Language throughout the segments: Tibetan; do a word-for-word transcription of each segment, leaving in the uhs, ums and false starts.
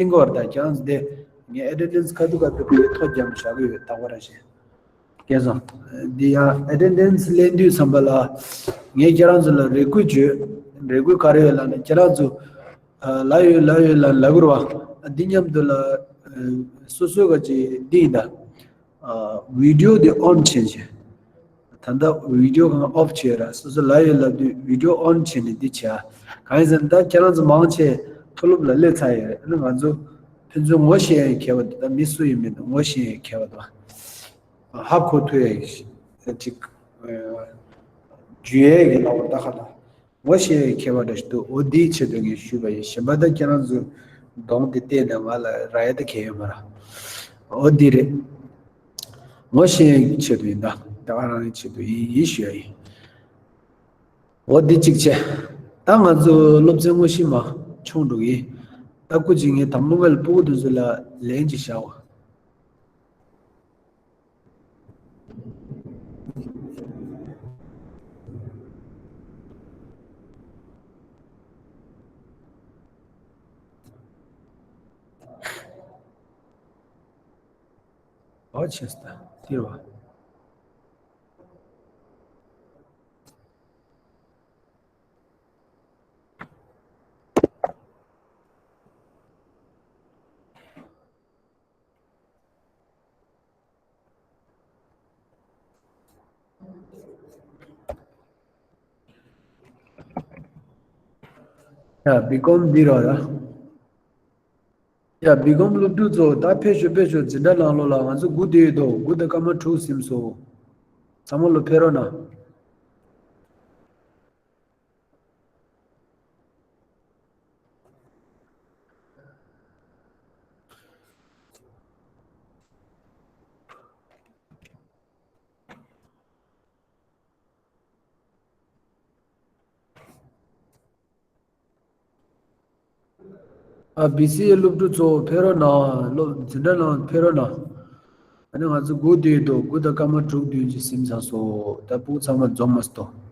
ལེན་གྱི་ཡོད་རེད། ད་ཁྱེད་རང་ཚོ་དེ་ངས་ཨེ་ཊེན་ཌེན་སི་ཁ་ཐུག་ཁ་ཐུག་གི་ཐོ་བརྒྱབ་ནས་བཞག་གི་ཡོད། ད་ག་རང་བཞིན། སྐལ་བཟང་། འདི་ཡང་ཨེ་ཊེན་ཌེན་སི་ལེན་དུས་ཙམ་པ་ལ་ངས་ཁྱེད་རང་ཚོ་ལ་རེ་སྐུལ་བྱོས། རེ་སྐུལ་ག་རེ་ཡོད་ལབ་ན། ཁྱེད་རང་ཚོ་ལབ་ཡོད་ལབ་ཡོད་ལབ་ལབ་དགོས་རེད་པ། འདི་མཉམ་དུ་ལ་སོ་སོ་ག་ཅིག་འདི་ཡིན་ད། བི་ཌི་ཡོ་འདི་ཨོན་བྱས་བྱས། ད་ལྟ་བི་ཌི་ཡོ་གང་ཨོཕ་བྱས་ར། སོ་སོ་ལབ་ཡོད་ལབ་དུས་བི་ཌི་ཡོ་ཨོན་བྱས་ནས་འདི་བྱས། གང་ཡིན་ཟེར་ན་ད་ཁྱེད་རང་ཚོ་མང་ཆེ་མཐོ་སློབ་ལ་སླེབས་ཚར་ཡོད་རེད། ཨ་ནི་ང་ཚོ་ཕན་ཚུན་ངོ་ཤེས་ཡ་ཡི་ཁྱད་པར་འདུག་ད་མི་སུ་ཡིན་མིན་དང་ངོ་ཤེས་ཡ་ཡི་ཁྱད་པར་འདུག་ཧ་གོ་ཐུབ་ཡ་ཡི་ཅིག་འཇུ་ཡ་ཡི་ལ་འོ་ད་ཁ་ད། ངོ་ཤེས་ཡ་ཡི་ཁྱད་པར་འདྲ་ཞིག་འདུག་འོ་འདིའི་ཆེད་དུ་ངས་ཞུས་པ་ཡིན། གཞན་པ་ད་ཁྱེད་རང་ཚོས་གདོང་དེ་བལྟས་ནས་ང་ལ་རག་ཡ་ད་གང་ཡང་ཡོད་མ་རེད། འོ་འདི་རེད། ངོ་ཤེས་ཡ་ཡི་ཆེད་དུ་ཡིན་ད། ད་ག་རང་གི་ཆེད་དུ་ཡིན་ཡིན་ཞུ་ཡ་ཡིན། འོ་འདི་གཅིག་བྱས། ད་ང་ཚོ་སློབ་ཚན་དངོས་གཞི་མར་མཆོང་འགྲོ་གི་ཡིན། ད་སྐུ་མཁྱེན། ངས་དང་པོ་ངས་ལ་སྤུ་གུ་དེ་ཚོ་ལ་ལན་ཅིག་བཞག་པ། ཨོ་ཆེ་སྟ་ཐིར་བ། ཡ་བི་ཀོམ་འདི་རོ་ཡ། ཡ་བི་ཀོམ་སློབ་ཕྲུག་ཚོ་ད་ཕེབས་ཤོག་ཕེབས་ཤོག་འཛིན་གྲྭ་ནང་ལོགས་ལ་ང་ཚོ་སྒུག་བསྡད་ཡོད་དོ། དགུ་དང་སྐར་མ་དྲུག་ཟིན་སོང་། ཚང་མ་ལོ་ཕེབས་རོགས་གནང་། ཨ་བི་སི་ཨེ་སློབ་ཕྲུག་ཚོ་ཕེབས་རོགས་གནང་། སློབ་འཛིན་གྲྭ་ནང་ཕེབས་རོགས་གནང་། ཨ་ནི་ང་ཚོ་སྒུག་བསྡད་ཡོད་དོ། དགུ་དང་སྐར་མ་དྲུག་བདུན་ཅིག་ཟིན་ཚར་སོང་། ད་སྤུ་གུ་ཚང་མ་འཛོམས་མ་སོང་།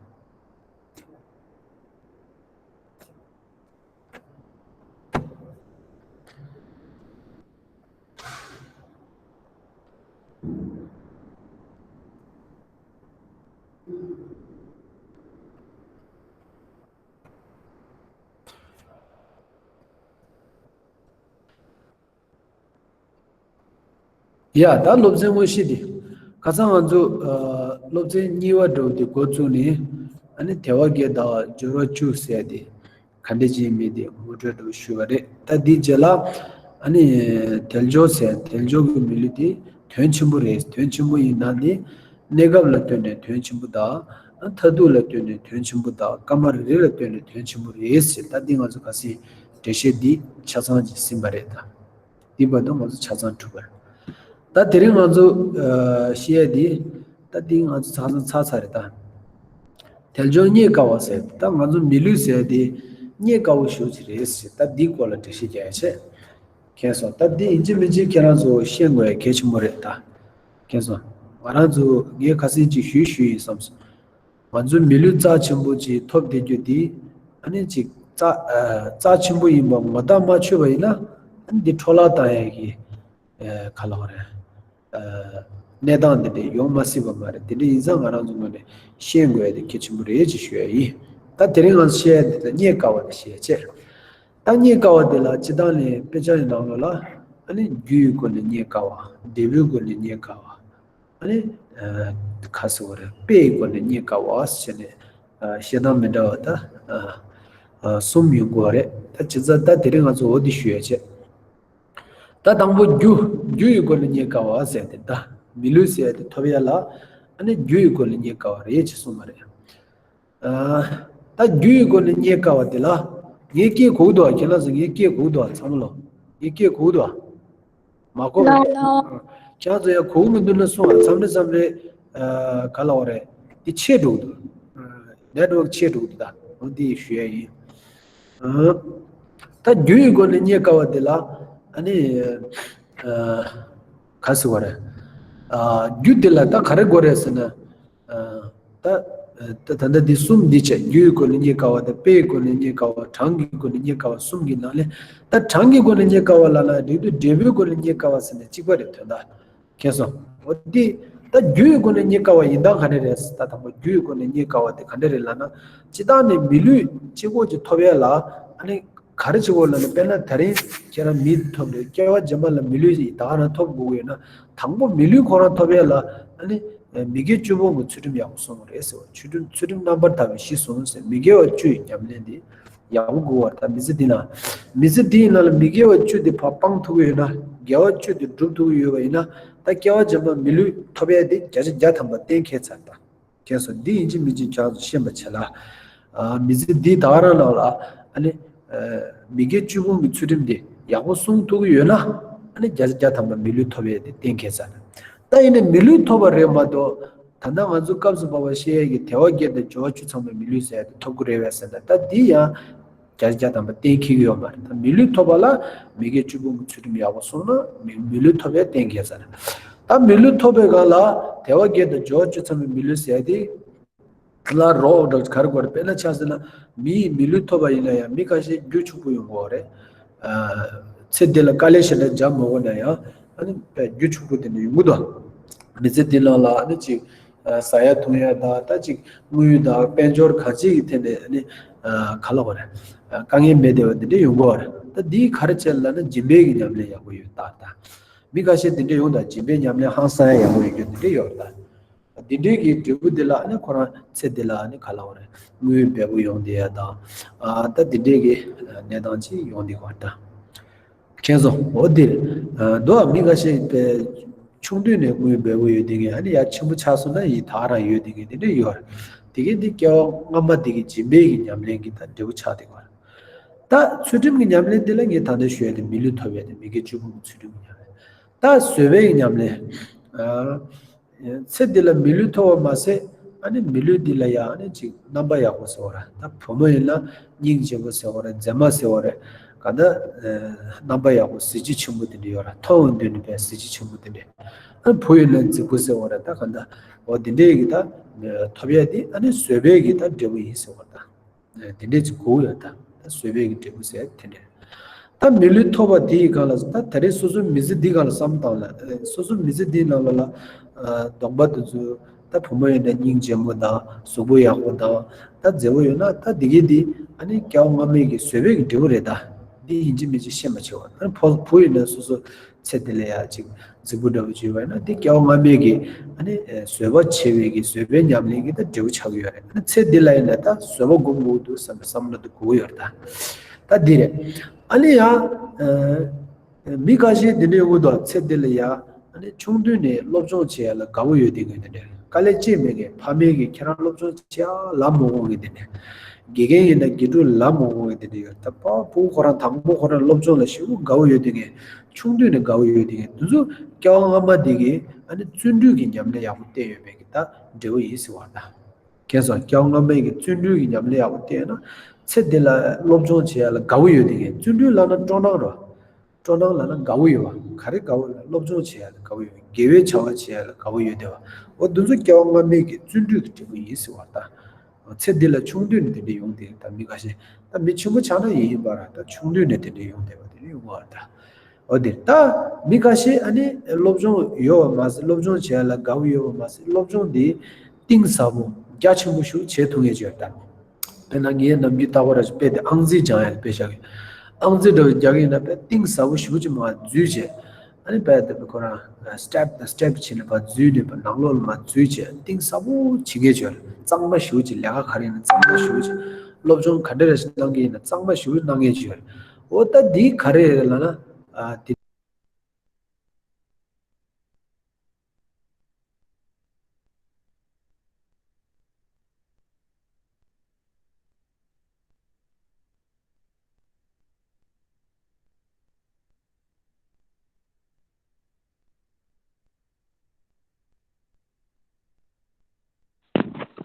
ཡ་ད་སློབ་ཚན་དངོས་གཞི་འདི། ཁ་སང་ང་ཚོ་ཨ་སློབ་ཚན་གཉིས་པ་འདྲ་བོ་འདི་འགོ་བཙུགས་ནས། ཨ་ནི་དལ་བ་བརྒྱད་དང་སྦྱོར་བ་བཅུ་ཟེར་ཏེ་ག་འདྲ་ཅིག་ཡིན་མིན་དེ་ངོ་སྤྲོད་འདྲ་བོ་ཞུས་པ་རེད། ད་འདིའི་རྗེས་ལ་ཨ་ནི་དལ་འབྱོར་ཟེར། དལ་འབྱོར་གྱི་མི་ལུས་དེ་དོན་ཆེན་པོ་རེད། དོན་ཆེན་པོ་ཡིན་ན་ནི་གནས་སྐབས་ལ་ལྟོས་ནས་དོན་ཆེན་པོ་དང་། མཐར་ཐུག་ལ་ལྟོས་ནས་དོན་ཆེན་པོ་དང་། སྐར་མ་རེ་རེ་ལ་ལྟོས་ནས་དོན་ཆེན་པོ་རེད་ཟེར། ད་འདི་ང་ཚོ་ཁ་སང་འགྲེལ་བཤད་འདི་ཆ་ཚང་ཅིག་ཟིན་པ་རེད་ད། འདི་བར་དུ་ང་ཚོ་ཆ་ཚང་གྲུབ་པ་རེད། ད་དེ་རིང་ང་ཚོ་ཨ་བཤད་ཡ་འདི། ད་འདི་ང་ཚོ་ཆ་ཚང་ཚར་ཚར་རེད་ད། དལ་འབྱོར་རྙེད་དཀའ་བ་ཟེར། ད་ང་ཚོ་མི་ལུས་ཟེར་ཡ་འདི་རྙེད་དཀའ་བ་ཞེ་པོ་ཅིག་རེད་ཟེར། ད་འདིའི་སྐོར་ལ་འགྲེལ་བཤད་རྒྱག་ཡ་བྱས། མཁྱེན་སོང་། ད་འདི་ཡིན་གཅིག་མིན་གཅིག་ཁྱེད་རང་ཚོ་ཤེས་དགོས་ཡ་གལ་ཆེན་པོ་རེད་ད། མཁྱེན་སོང་། ང་རང་ཚོ་ངས་ཁ་སང་ཅིག་ཞུས་ཞུས་ཡིན་བསམ་སོང་། ང་ཚོའི་མི་ལུས་རྩ་ཆེན་པོ་ཅིག་ཐོབ་བསྡད་རྒྱུ་འདི། ཨ་ནི་ཅིག་རྩ་ཨ་རྩ་ཆེན་པོ་ཡིན་པ་ངོ་ཐག་མ་ཆོད་པ་ཡིན་ན། ཨ་ནི་འདི་འཕྲོ་བརླག་བཏང་ཡས་ཀྱི་ཨ་ག་ལབ་དགོས་རེད། ཨ་གནས་སྟངས་འདི་འདྲ་ཡོང་མ་སྲིད་པ་མ་རེད། དེ་འདྲ་ཡིན་ཙང་ང་རང་ཚོ་ངོས་ནས་ཤེས་དགོས་ཡས་དེ་གལ་ཆེན་པོ་རེད་ཅེས་ཞུ་ཡ་ཡིན། ད་དེ་རིང་ང་ཚོ་བཤད་ཡ་འདི་ད་རྙེད་དཀའ་བ་དེ་བཤད་ཡ་བྱས། ད་རྙེད་དཀའ་བ་དེ་ལ་སྤྱིར་བཏང་ནས་དཔེ་ཆ་ཡི་ནང་ལོགས་ལ། ཨ་ནི་རྒྱུ་ཡི་སྒོ་ནས་རྙེད་དཀའ་བ། འབྲས་བུའི་སྒོ་ནས་རྙེད་དཀའ་བ། ཨ་ནི་ཨ་ག་ཟེར་དགོས་རེད། དཔེ་ཡི་སྒོ་ནས་རྙེད་དཀའ་བ་ཟེར་ནས་ཨ་བཤད་སྟངས་མི་འདྲ་བ་ད་ཨ་ཨ་གསུམ་ཡོང་གི་ཡོད་རེད། ད་བྱས་ཙང་ད་དེ་རིང་ང་ཚོ་འོ་འདི་ཞུ་ཡ་བྱས། ད་དང་པོ་རྒྱུ། རྒྱུ་ཡི་སྒོ་ནས་རྙེད་དཀའ་བ་ཟེར་ཏེ། ད་མི་ལུས་ཟེར་ཏེ་ཐོབ་ཡ་ལ་ཨ་ནི་རྒྱུ་ཡི་སྒོ་ནས་རྙེད་དཀའ་བ་རེད་ཅེས་གསུངས་པ་རེད། ཨ་ད་རྒྱུ་ཡི་སྒོ་ནས་རྙེད་དཀའ་བ་དེ་ལ། ངས་སྐད་གོ་གི་འདུག་ག་ཁྱེད་རང་ཚོ་ངའི་སྐད་གོ་གི་འདུག་ག་ཚང་མ་ལོ། ངའི་སྐད་གོ་གི་འདུག་ག་མ་གོ་བ། ལགས་ལགས། ཁྱེད་རང་ཚོ་ཡང་གོ་གི་མི་འདུག་ན་གསུང་ཨ། མཚམས་རེ་མཚམས་རེ་ཨ་ག་ལབ་དགོས་རེད། དེ་ཆད་འགྲོ་གི་འདུག་ཨ་ནེཊ་ཝོག་ཆད་འགྲོ་གི་འདུག་ད་འོ་འདི་ཞུ་ཡ་ཡིན། ཨ་ད་རྒྱུ་ཡི་སྒོ་ནས་རྙེད་དཀའ་བ་དེ་ལ་ཨ་ནི་ཨ་ག་ཟེར་དགོས་རེད། ཨ་རྒྱུ་དེ་ལ་ད་ག་རེ་དགོས་རེད་ཟེར་ན། ཨ་ད་ ད་ད་ལྟ་འདི་གསུམ་འདི་བྱས། རྒྱུའི་སྒོ་ནས་རྙེད་དཀའ་བ་དང་། དཔེའི་སྒོ་ནས་རྙེད་དཀའ་བ། གྲངས་ཀྱི་སྒོ་ནས་རྙེད་དཀའ་བ་གསུམ་གྱི་ནང་ནས། ད་གྲངས་ཀྱི་སྒོ་ནས་རྙེད་དཀའ་བ་ལབ་ན་འགྲིག་འདུག་འབྲས་བུའི་སྒོ་ནས་རྙེད་དཀའ་བ་ཟེར་ནས་གཅིག་པ་རེད་དོན་དག་མཁྱེན་སོང་། འོ་འདི་ད་རྒྱུའི་སྒོ་ནས་རྙེད་དཀའ་བ་ཡིན་སྟངས་ག་འདྲ་རེད། ད་དང་པོ་རྒྱུའི་སྒོ་ནས་རྙེད་དཀའ་བ་དེ་ག་འདྲ་རེད་ལབ་ན། སྤྱིར་བཏང་ནས་མི་ལུས་གཅིག་པོ་ཅིག་ཐོབ་ཡ་ལ། ཨ་ནི་ག་རེ་བྱེད་དགོས་ལབ་ན། དཔེར་ན་ད་རིང་ཁྱེད་རང་མི་ཐོབ་རེད། སྐྱེ་བ་རྗེས་མ་ལ་མི་ལུས་ད་ག་རང་ཐོབ་དགོས་ཀྱི་ཡོད་ན། དང་པོ་མི་ལུས་ཁོ་རང་ཐོབ་ཡ་ལ། ཨ་ནི་མི་དགེ་བཅུ་སྤོང་གི་ཚུལ་ཁྲིམས་ཡག་པོ་སྲུང་དགོས་རེད་ཟེར་བ། ཚུལ་ཁྲིམས་ཚུལ་ཁྲིམས་རྣམ་པར་དག་པའི་གཞི་བཟུང་ཟེར། མི་དགེ་བ་བཅུ་ཡི་ཉམས་ལེན་དེ་ཡག་པོ་དགོས་པ་རེད། ད་མི་ཚེ་འདི་ན། མི་ཚེ་འདིའི་ནང་ལ་མི་དགེ་བ་བཅུ་དེ་ཕར་སྤང་ཐུབ་ཀྱི་ཡོད་ན། དགེ་བ་བཅུ་དེ་སྒྲུབ་ཐུབ་ཀྱི་ཡོད་པ་ཡིན་ན། ད་སྐྱེ་བ་རྗེས་མ་མི་ལུས་ཐོབ་ཡ་དེ་བརྒྱ་ཆ་བརྒྱ་ཐམ་པ་གཏན་འཁེལ་ཚར། ད་མཁྱེན་སོང་། འདི་ཡིན་གཅིག་མིན་གཅིག་ཁྱེད་རང་ཚོ་ཤེས་པ་བྱེད་ལ། ཨ། མི་ཚེ་འདི་ད་ག་རང་ནང་ལ། ཨ་ནི། ཨ། མི་དགེ་བཅུ་སྤོང་གི་ཚུལ་ཁྲིམས་དེ་ཡག་པོ་སྲུང་ཐུབ་ཀྱི་ཡོད་ན། ཨ་ནི་བརྒྱ་ཆ་བརྒྱ་ཐམ་པ་མི་ལུས་ཐོབ་ཡས་དེ་གཏན་འཁེལ་ཚར། ད་ཡིན་ནའི་མི་ལུས་ཐོབ་པ་རེད་མ་གཏོགས། ད་ལྟ་ང་ཚོ་སྐབས་སུ་བབས་པ་བཤད་ཡས་ཀྱི་དལ་བ་བརྒྱད་དང་འབྱོར་བ་བཅུ་ཚང་བའི་མི་ལུས་ཟེར་ཡས་དེ་ཐོབ་ཀྱི་རེད་པས་ཟེར་ན། ད་འདི་ཡང་བརྒྱ་ཆ་བརྒྱ་ཐམ་པ་གཏན་འཁེལ་གྱི་ཡོད་མ་རེད། ད་མི་ལུས་ཐོབ་པ་ལ་མི་དགེ་བཅུ་སྤོང་གི་ཚུལ་ཁྲིམས་ཡག་པོ་སྲུང་ན། མི་མི་ལུས་ཐོབ་ཡས་གཏན་འཁེལ་ཚར། ད་མི་ལུས་ཐོབ་པའི་སྒང་ལ་དལ་བ་བརྒྱད་དང་འབྱོར་བ་བཅུ་ཚང་བའི་མི་ལུས་ཟེར་ཡས་དེ། ལ་རོགས་འདྲ་ག་རེ་དགོས་རེད། དཔེར་ན་ཆ་བཞག་ན། མི་ཡིས་མི་ལུས་ཐོབ་པ་ཡིན་ན་ཡང་མི་ཁ་ཤས་རྒྱུ་ཕྱུག་པོ་ཡོང་གི་ཡོད་རེད། ཨ། ཚེ་འདི་ལ་དཀའ་ལས་ཞེ་དྲག་འཇམ་མ་དགོས་ན་ཡང་། ཨ་ནི་རྒྱུ་ཕྱུག་པོ་དེ་འདྲ་ཡོང་གི་འདུག་མི་ཚེ་འདི་ནང་ལ་ཨ་ནི་ཅིག་ཨ། ཟ་ཡ་འཐུང་ཡ་དང་། ད་ཅིག་དངུལ་དང་དཔལ་འབྱོར་གང་ཅིའི་ཐད་ནས། ཨ་ནི། ཨ། ག་ལབ་དགོས་རེད། ཨ། དཀའ་ངལ་མེད་བསྡད་པ་དེ་འདྲ་ཡོང་གི་ཡོད་རེད། ད་འདིས་ག་རེ་བྱས་ལབ་ན། སྦྱིན་པའི་གི་ཉམས་ལེན་ཡག་པོ་ཡོད། ད་ད་མི་ཁ་ཤས་དེ་འདྲ་ཡོང་། ད་སྦྱིན་པའི་ཉམས་ལེན་ཧང་སང་ཡ་ཡག་པོ་ཡོད་རྒྱུ་དེ་འདྲ་ཡོད་རེད། ད། འདི་འདྲའི་གི་འབྲས་བུ་འདི་ལ་ཨ་ནི་ཁོ་རང་ཚེ་འདི་ལ་ཨ་ནི་ག་ལབ་དགོས་རེད། དངུལ་འབེལ་པོ་ཡོང་བསྡད་ཡ་དང་། ཨ། ད་འདི་འདྲའི་གི་གནས་སྟངས་ཅིག་ཡོང་བསྡད་ཀྱི་ཡོད་རེད། ད་མཁྱེན་སོང་། འོ་འདིར། ཨ། མདོར་མི་ཁ་ཤས་པའི་ཆུང་དུས་ནས་དངུལ་འབེལ་པོ་ཡོད་བསྡད་མཁན། ཨ་ནི་ཡར་ཆེན་པོ་ཆགས་སོང་ན་ཡིན་ད་ག་རང་ཡོད་བསྡད་མཁན་དེ་འདྲ་ཡོད་རེད། དེ་གི་འདི་སྐྱེ་བ་སྔ་མ་འདི་གི་སྦྱིན་པའི་གི་ཉམས་ལེན་གྱི་ད་འབྲས་བུ་ཆགས་བསྡད་ཀྱི་ཡོད་རེད། ད་ཚུལ་ཁྲིམས་ཀྱི་ཉམས་ལེན་འདི་ལ་ངས་ད་ལྟ་ཞུས་ཡ་དེ་མི་ལུས་ཐོབ་ཡ་དེ་མི་དགེ་བཅུ་སྤོང་གི་ཚུལ་ཁྲིམས་ཀྱི་ཉམས་ལེན། ད་བཟོད་པའི་ཉམས་ལེན། ཨ། ཚེ་འདི་ལ་མི་ལུས་ཐོབ་པ་མ་ཟད། ཨ་ནི་མི་ལུས་འདི་ལ་ཡང་ཨ་ནི་ཅིག་རྣམ་པ་ཡག་པོ་ཟེར་བ་རེད། ད་བུ་མོ་ཡིན་ན་སྙིང་རྗེ་པོ་ཟེར་བ་རེད། མཛེས་མ་ཟེར་བ་རེད། གང་ལྟར། ཨ། རྣམ་པ་ཡག་པོ་གཟི་བརྗིད་ཆེན་པོ་དེ་འདྲ་ཡོད་རེད། མཐོང་བ་མདུན་ནས་བས་གཟི་བརྗིད་ཆེན་པོ་དེ་འདྲ། ཨ། བུ་ཡིན་ན་རྫིག་པོ་ཟེར་བ་རེད། ད་གང་ལྟར་འོ་དེ་འདྲའི་གི་ད་ཐོབ་ཡ་དེ་ཨ་ནི་བཟོད་པའི་གི་ད་འབྲས་བུ་ཡིན་ཟེར་བ་རེད། ད། དེ་འདྲས་ཅིག་གོ་ཡོད། ད་ད་བཟོད་པའི་གི་འབྲས་བུ་ཟེར་དེ་འདྲས། ད་མི་ལུས་ཐོབ་པ་དེའི་སྒང་ལ། ད་ད་རེས་སོ་སོའི་མི་ཚེ་འདི་སྒང་ལ་བསམ་བཏང་ལ། སོ་སོའི་མི་ཚེ་འདིའི་ནང་ལ་ལ། ཨ། གདོང་པ་དེ་ཚོ། ད་བུ་མོ་ཡིན་ན་སྙིང་རྗེ་མོ་དང་། གཟུགས་པོ་ཡག་པོ་དང་། ད་མཛེས་པོ་ཡོད་ན། ད་འདི་གའི་འདི་ཨ་ནི་སྐྱེ་བ་སྔ་མའི་གི་བཟོད་པའི་གི་འབྲས་བུ་རེད། ད་འདི་ཡིན་གཅིག་མིན་གཅིག་ཤེས་པ་བྱེད་པ། ཨ་ནི་བུ་བུ་ཡིན་ན་སོ་སོ། ཚེ་འདི་ལ་ཡ་ཅིག་རྫིག་པོ་འདྲ་པོ་ཅིག་ཡོད་པ་ཡིན་ན། དེ་སྐྱེ་བ་སྔ་མའི་གི་ཨ་ནི་བཟོད་པ་ཆེ་བའི་གི་བཟོད་པའི་ཉམས་ལེན་གི་ད་འབྲས་བུ་ཆགས་ཀྱི་ཡོད་རེད། ཨ་ནི་ཚེ་འདི་ལ་ཡིན་ན་ད་བཟོད་པ་སྒོམ་དགོས་འདུག་བསམ་པའི་བསམ་བློ་དེ་དགོས་ཀྱི་ཡོད་རེད། ད་ད་འདི་རེད། ཨ་ནི་ཡང་མི་ཁ་ཤས་འདི་འདྲ་ཡོང་གི་འདུག་ཚེ་འདི་ལ་ཡ་ཨ་ནི་ཆུང་དུས་ནས་སློབ་སྦྱོང་བྱེད་ཡ་ལ་དགའ་པོ་ཡོད་དེ་གི་འདི་འདྲ། དཀའ་ལས་ཅི་མེད་མཁན། ཕ་མས་གི་ཁྱེད་རང་སློབ་སྦྱོང་བྱེད་ཡ་ལབ་མ་དགོས་མཁན་འདི་འདྲ། དགེ་རྒན་ཡིན་ན་དགེ་ཕྲུག་ལབ་མ་དགོས་མཁན་འདི་འདྲ་ཡོད། ད་ཕ་བུ་ཁོ་རང་དང་པོ་ཁོ་རང་སློབ་སྦྱོང་ལ་ཞེ་པོ་དགའ་པོ་ཡོད་དེ་གི། ཆུང་དུས་ནས་དགའ་པོ་ཡོད་དེ་གི། དེ་ཚོ་སྐྱེ་བ་སྔ་མ་དེ་གི་ཨ་ནི་བརྩོན་འགྲུས་ཀྱི་ཉམས་ལེན་ཡག་པོ་བསྟེན་ཡོད་པའི་གི་ད་འབྲས་བུ་ཡིན་ཟེར་བ་ད། མཁྱེན་སོང་། སྐྱེ་བ་སྔ་མའི་གི་བརྩོན་འགྲུས་ཀྱི་ཉམས་ལེན་ཡག་པོ་བསྟེན་ན། ཚེ་འདི་ལ་སློབ་སྦྱོང་བྱེད་ཡ་ལ་དགའ་པོ་ཡོད་དེ་གི། བརྩོན་འགྲུས་ལབ་ན་སྤྲོ་སྣང་རོ། སྤྲོ་སྣང་ལབ་ན་དགའ་པོ་ཡོད་པ། ག་རེ་དགའ་པོ་ལབ། སློབ་སྦྱོང་བྱེད་ཡ་ལ་དགའ་པོ་ཡོད། དགེ་བའི་བྱ་བ་བྱེད་ཡ་ལ་དགའ་པོ་ཡོད་བསྡད་པ། འོ་དེ་ཚོ་སྐྱེ་བ་སྔ་མའི་གི་བརྩོན་འགྲུས་ཀྱི་འབྲས་བུ་ཡིན་ཟེར་བ་ད། ཚེ་འདི་ལ་ཆུང་དུས་ནས་དེ་འདྲ་ཡོང་དེ། ད་མི་ཁ་ཤས་ད་མི་ཆེན་པོ་ཆགས་ན་ཡིན་ཡིན་པ་ར། ད་ཆུང་དུས་ནས་དེ་འདྲ་ཡོང་བསྡད་པ་དེ་འདྲ་ཡོང་བ་ར་ད། འོ་དེ་ད་མི་ཁ་ཤས་ཨ་ནི་སློབ་སྦྱོང་ཡོད་པ་མ་ཟད། སློབ་སྦྱོང་བྱེད་ཡ་ལ་དགའ་པོ་ཡོད་པ་མ་ཟད། སློབ་སྦྱོང་དེ་གཏིང་ཟབ་པོ་རྒྱ་ཆེན་པོ་ཞིག་བྱེད་ཐུབ་མཁན་ཅིག་ཡོད་ད། དཔེར་ན་ངས་ནམ་རྒྱུན་རྟག་པར་དཔེ་དེ་ཨང་རྩིས་སྦྱང་ཡ་ལ་དཔེ་བཞག་གི། ཨང་རྩིས་འདྲ་བོ་རྒྱག་གི་ཡིན་ན། དཔེ་གཏིང་ཟབ་པོ་ཞེ་པོ་ཅིག་མར་འཛུལ་བྱས། ཨ་ནི་དཔེ་དེ་ཁོ་རང་སི་ཊེབ་དང་སི་ཊེབ་བྱས་ནས་ཕར་འཛུལ་ནས་ཕར་ནང་ལོགས་ལ་མར་འཛུལ་བྱས། གཏིང་ཟབ་པོ་བྱེད་མཁན་ཅིག་ཡོད་རེད། གཙང་མ་ཞེ་པོ་ཅིག་ལས་ཀ་ག་རེ་ཡིན་ན་གཙང་མ་ཞེ་པོ་ཅིག་སློབ་སྦྱོང་ག་འདྲ་རེ་ཞིག་གནང་གི་ཡིན་ན་གཙང་མ་ཞེ་པོ་གནང་མཁན་ཅིག་ཡོད་རེད། འོ་ད་འདི་ག་རེ་རེད་ལབ་ན། ཨ། དེ།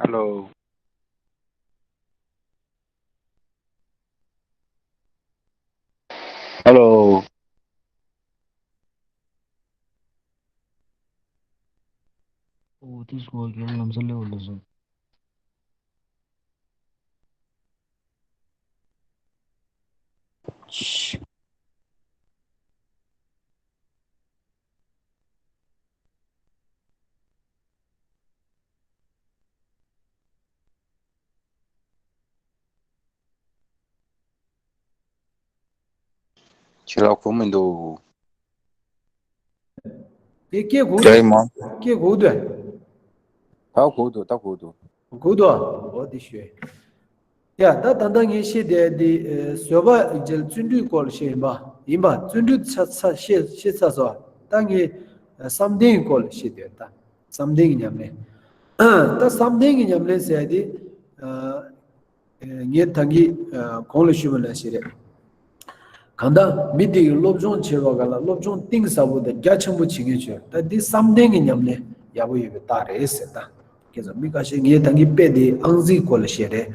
ཨ་ལོ། ཨ་ལོ། ཨོ་དེ་སོ་གི་ལམ་སང་སླེབས་པ་ལ་སོང་། ཁྱེད་ལ་གོ་མི་འདུག་དེ་སྐད་གོ་རྒྱ་ཡིག་མང་སྐད་གོ་འདུག་ད་གོ་འདུག་ད་གོ་འདུག་གོ་འདུག་འོ་དེ་ཤོད། ཡ་ད་ད་ལྟ་ངས་བཤད་བསྡད་དེ་བཟོད་པ་རྒྱལ་བརྩོན་འགྲུས་སྐོར་བཤད་ཡིན་པ་ཡིན་པ་བརྩོན་འགྲུས་ཚ་ཚ་བཤད་བཤད་ཚ་སོ། ད་ངས་བསམ་གཏན་གྱི་སྐོར་ལ་བཤད་བསྡད་ད། བསམ་གཏན་གྱི་ཉམས་ལེན། ད་བསམ་གཏན་གྱི་ཉམས་ལེན་ཟེར་ཡ་དེ། ངས་ད་གིན་གོང་ལ་ཞུས་པ་ནང་བཞིན་རེད། གང་ལྟར་མི་དེ་གིས་སློབ་སྦྱོང་བྱེད་པ་ག་ལ་སློབ་སྦྱོང་གཏིང་ཟབ་པོ་དང་རྒྱ་ཆེན་པོ་བྱེད་མཁན་བྱོས་ད་འདི་བསམ་གཏན་གྱི་ཉམས་ལེན་ཡག་པོ་ཡོད་པའི་རྟགས་རེད་ཟེར་ད། ཁྱེད་ཚོ་མི་ཁ་ཤས་ངས་ད་གིན་དཔེ་དེ་ཨང་རྩིས་སྐོར་ལ་བཤད་རེད།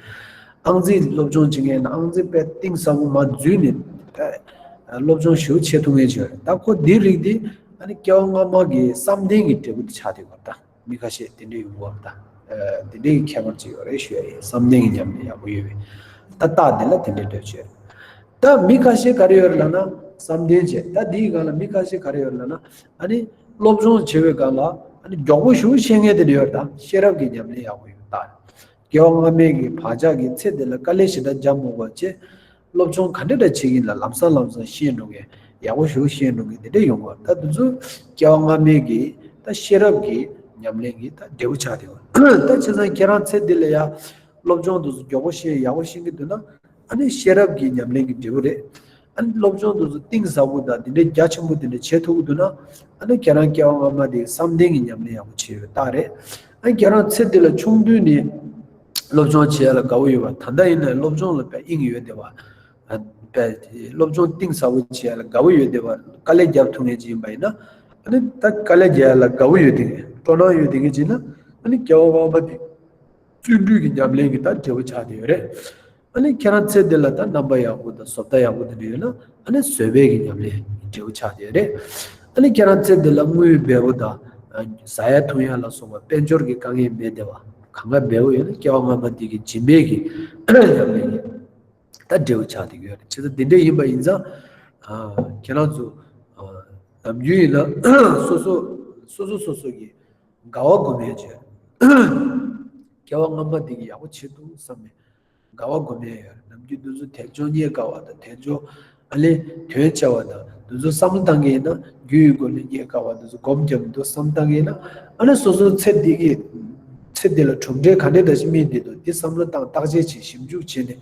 ཨང་རྩིས་སློབ་སྦྱོང་བྱེད་མཁན་ན་ཨང་རྩིས་དཔེ་གཏིང་ཟབ་པོ་མ་འཛུལ་ནས་སློབ་སྦྱོང་ཞུ་བྱེད་ཐུབ་མཁན་བྱོས་ད་ཁོ་འདི་རིགས་དེ་ཨ་ནི་སྐྱེ་བ་སྔ་མ་གི་བསམ་གཏན་གྱི་འབྲས་བུ་དེ་ཆགས་བསྡད་པ་ད། མི་ཁ་ཤས་དེ་འདྲ་ཡོང་གི་ཡོད་རེད་ད། དེ་འདྲའི་ཁྱད་པར་ཅིག་ཡོད་རེད་ཞུ་ཡ་ཡིན། བསམ་གཏན་གྱི་ཉམས་ལེན་ཡག་པོ་ཡོད་པས། ད་རྟགས་འདི་ལ་དེ་འདྲའི་འདོད་ཆོས། ད་མི་ཁ་ཤས་ག་རེ་ཡོད་རེད་ལབ་ན་བསམ་གཏན་བྱས། ད་འདིའི་སྒང་ལ་མི་ཁ་ཤས་ག་རེ་ཡོད་རེད་ལབ་ན་ཨ་ནི་སློབ་སྦྱོང་བྱེད་པའི་སྒང་ལ་ཨ་ནི་མགྱོགས་པོ་ཞེ་པོ་ཤེས་མཁན་དེ་འདྲ་ཡོད་རེད་ད། ཤེས་རབ་ཀྱི་ཉམས་ལེན་ཡག་པོ་ཡོད་ད། སྐྱེ་བ་སྔ་མའི་གི་བག་ཆགས་ཀྱི་ཚེ་འདི་ལ་དཀའ་ལས་ཞེ་དྲག་རྒྱབ་མ་དགོས་པ་བྱས། སློབ་སྦྱོང་ག་འདྲ་འདྲ་བྱེད་ཀྱིན་ལ་ལམ་སང་ལམ་སང་ཤེས་འགྲོ་མཁན་ཡག་པོ་ཞེ་པོ་ཤེས་འགྲོ་མཁན་དེ་འདྲ་ཡོང་གི་ཡོད། ད་དེ་ཚོ་སྐྱེ་བ་སྔ་མའི་གི་ད་ཤེས་རབ་ཀྱི་ཉམས་ལེན་གྱི་ད་འབྲས་བུ་ཆགས་བསྡད་ཡོད། ད་བྱས་ཙང་ཁྱེད་རང་ཚེ་འདི་ལ་ཡ་སློབ་སྦྱོང་དེ་ཚོ་མགྱོགས་པོ་ཤེས་ཡག་པོ་ཤེས་ཀྱི་འདུག་ན་ཨ་ནི་ཤེས་རབ་ཀྱི་ཉམས་ལེན་གྱི་འབྲས་བུ་རེད། ཨ་ནི་སློབ་སྦྱོང་དེ་ཚོ་གཏིང་ཟབ་པོ་དང་དེ་འདྲའི་རྒྱ་ཆེན་པོ་དེ་འདྲ་བྱེད་ཐུབ་ཀྱི་འདུག་ན་ཨ་ནི་ཁྱེད་རང་སྐྱེ་བ་སྔ་མ་དེ་བསམ་གཏན་གྱི་ཉམས་ལེན་ཡག་པོ་བྱས་ཡོད་རྟགས་རེད། ཨ་ཁྱེད་རང་ཚེ་འདི་ལ་ཆུང་དུས་ནས་སློབ་སྦྱོང་བྱེད་ཡ་ལ་དགའ་བོ་ཡོད་པ། ད་ལྟ་ཡིན་ན་སློབ་སྦྱོང་ལ་དཔེ་དབྱིངས་ཡོད་བསྡད་པ། ཨ་དཔེ་སློབ་སྦྱོང་གཏིང་ཟབ་པོ་བྱེད་ཡ་ལ་དགའ་བོ་ཡོད་བསྡད་པ། དཀའ་ལས་རྒྱབ་ཐུབ་མཁན་ཅིག་ཡིན་པ་ཡིན་ན་ཨ་ནི་ད་དཀའ་ལས་རྒྱག་ཡ་ལ་དགའ་བོ་ཡོད་བསྡད་མཁན་སྤྲོ་སྣང་ཡོད་བསྡད་མཁན་ཅིག་ཡིན་ན་ཨ་ནི་སྐྱེ་བ་སྔ་མ་དེ་བརྩོན་འགྲུས་ཀྱི་ཉམས་ལེན་གྱི་ད་འབྲས་བུ་ཆགས་བསྡད་ཡོད་རེད། ཨ་ནི་ཁྱེད་རང་ཚེ་འདི་ལ་ད་རྣམ་པ་ཡག་པོ་དང་བཟོ་ལྟ་ཡག་པོ་དེ་འདྲ་ཡོད་ན་ཨ་ནི་བཟོད་པའི་གི་ཉམས་ལེན་འབྲས་བུ་ཆགས་བསྡད་ཡོད་རེད། ཨ་ནི་ཁྱེད་རང་ཚེ་འདི་ལ་དངུལ་འབེལ་པོ་དང་ཟ་ཡ་འཐུང་ཡ་ལ་སོགས་པ་དཔལ་འབྱོར་གྱི་དཀའ་ངལ་མེད་བསྡད་པ་གང་ག་འབེལ་པོ་ཡོད་ན་སྐྱེ་བ་སྔ་མ་འདི་གི་སྦྱིན་པའི་གི་ཉམས་ལེན་གྱི་ད་འབྲས་བུ་ཆགས་བསྡད་ཡོད་རེད། བྱས་ཙང་འདི་འདྲ་ཡིན་པ་ཡིན་ཙང་ཁྱེད་རང་ཚོ་ནམ་རྒྱུན་ཡིན་ན་སོ་སོ་སོ་སོ་སོ་སོ་གི་དགའ་བ་སྒོམ་ཡ་བྱས། སྐྱེ་བ་སྔ་མ་འདི་གི་ཡག་པོ་བྱེད་འདུག་བསམ་ནས་དགའ་བ་སྒོམ་ཡ་ཡོད། ནམ་རྒྱུན་འདི་ཚོ་དལ་འབྱོར་རྙེད་དཀའ་བ་དང་དལ་འབྱོར་ཨ་ལས་དོན་ཆེ་བ་དང་འདི་ཚོ་བསམ་བློ་བཏང་གི་ཡིན་ན་རྒྱུ་ཡི་སྒོ་ནས་རྙེད་དཀའ་བ་འདི་ཚོ་སྒོམ་རྒྱབ་འདུག་བསམ་བཏང་གི་ཡིན་ན་ཨ་ནི་སོ་སོ་ཚེ་འདི་གི་ཚེ་འདི་ལ་གྲུབ་འབྲས་ག་འདྲ་འདྲ་ཞིག་སྨིན་བསྡད་འདུག་འདི་བསམ་བློ་བཏང་བརྟག་དཔྱད་བྱེད་ཞིབ་འཇུག་བྱས་ནས།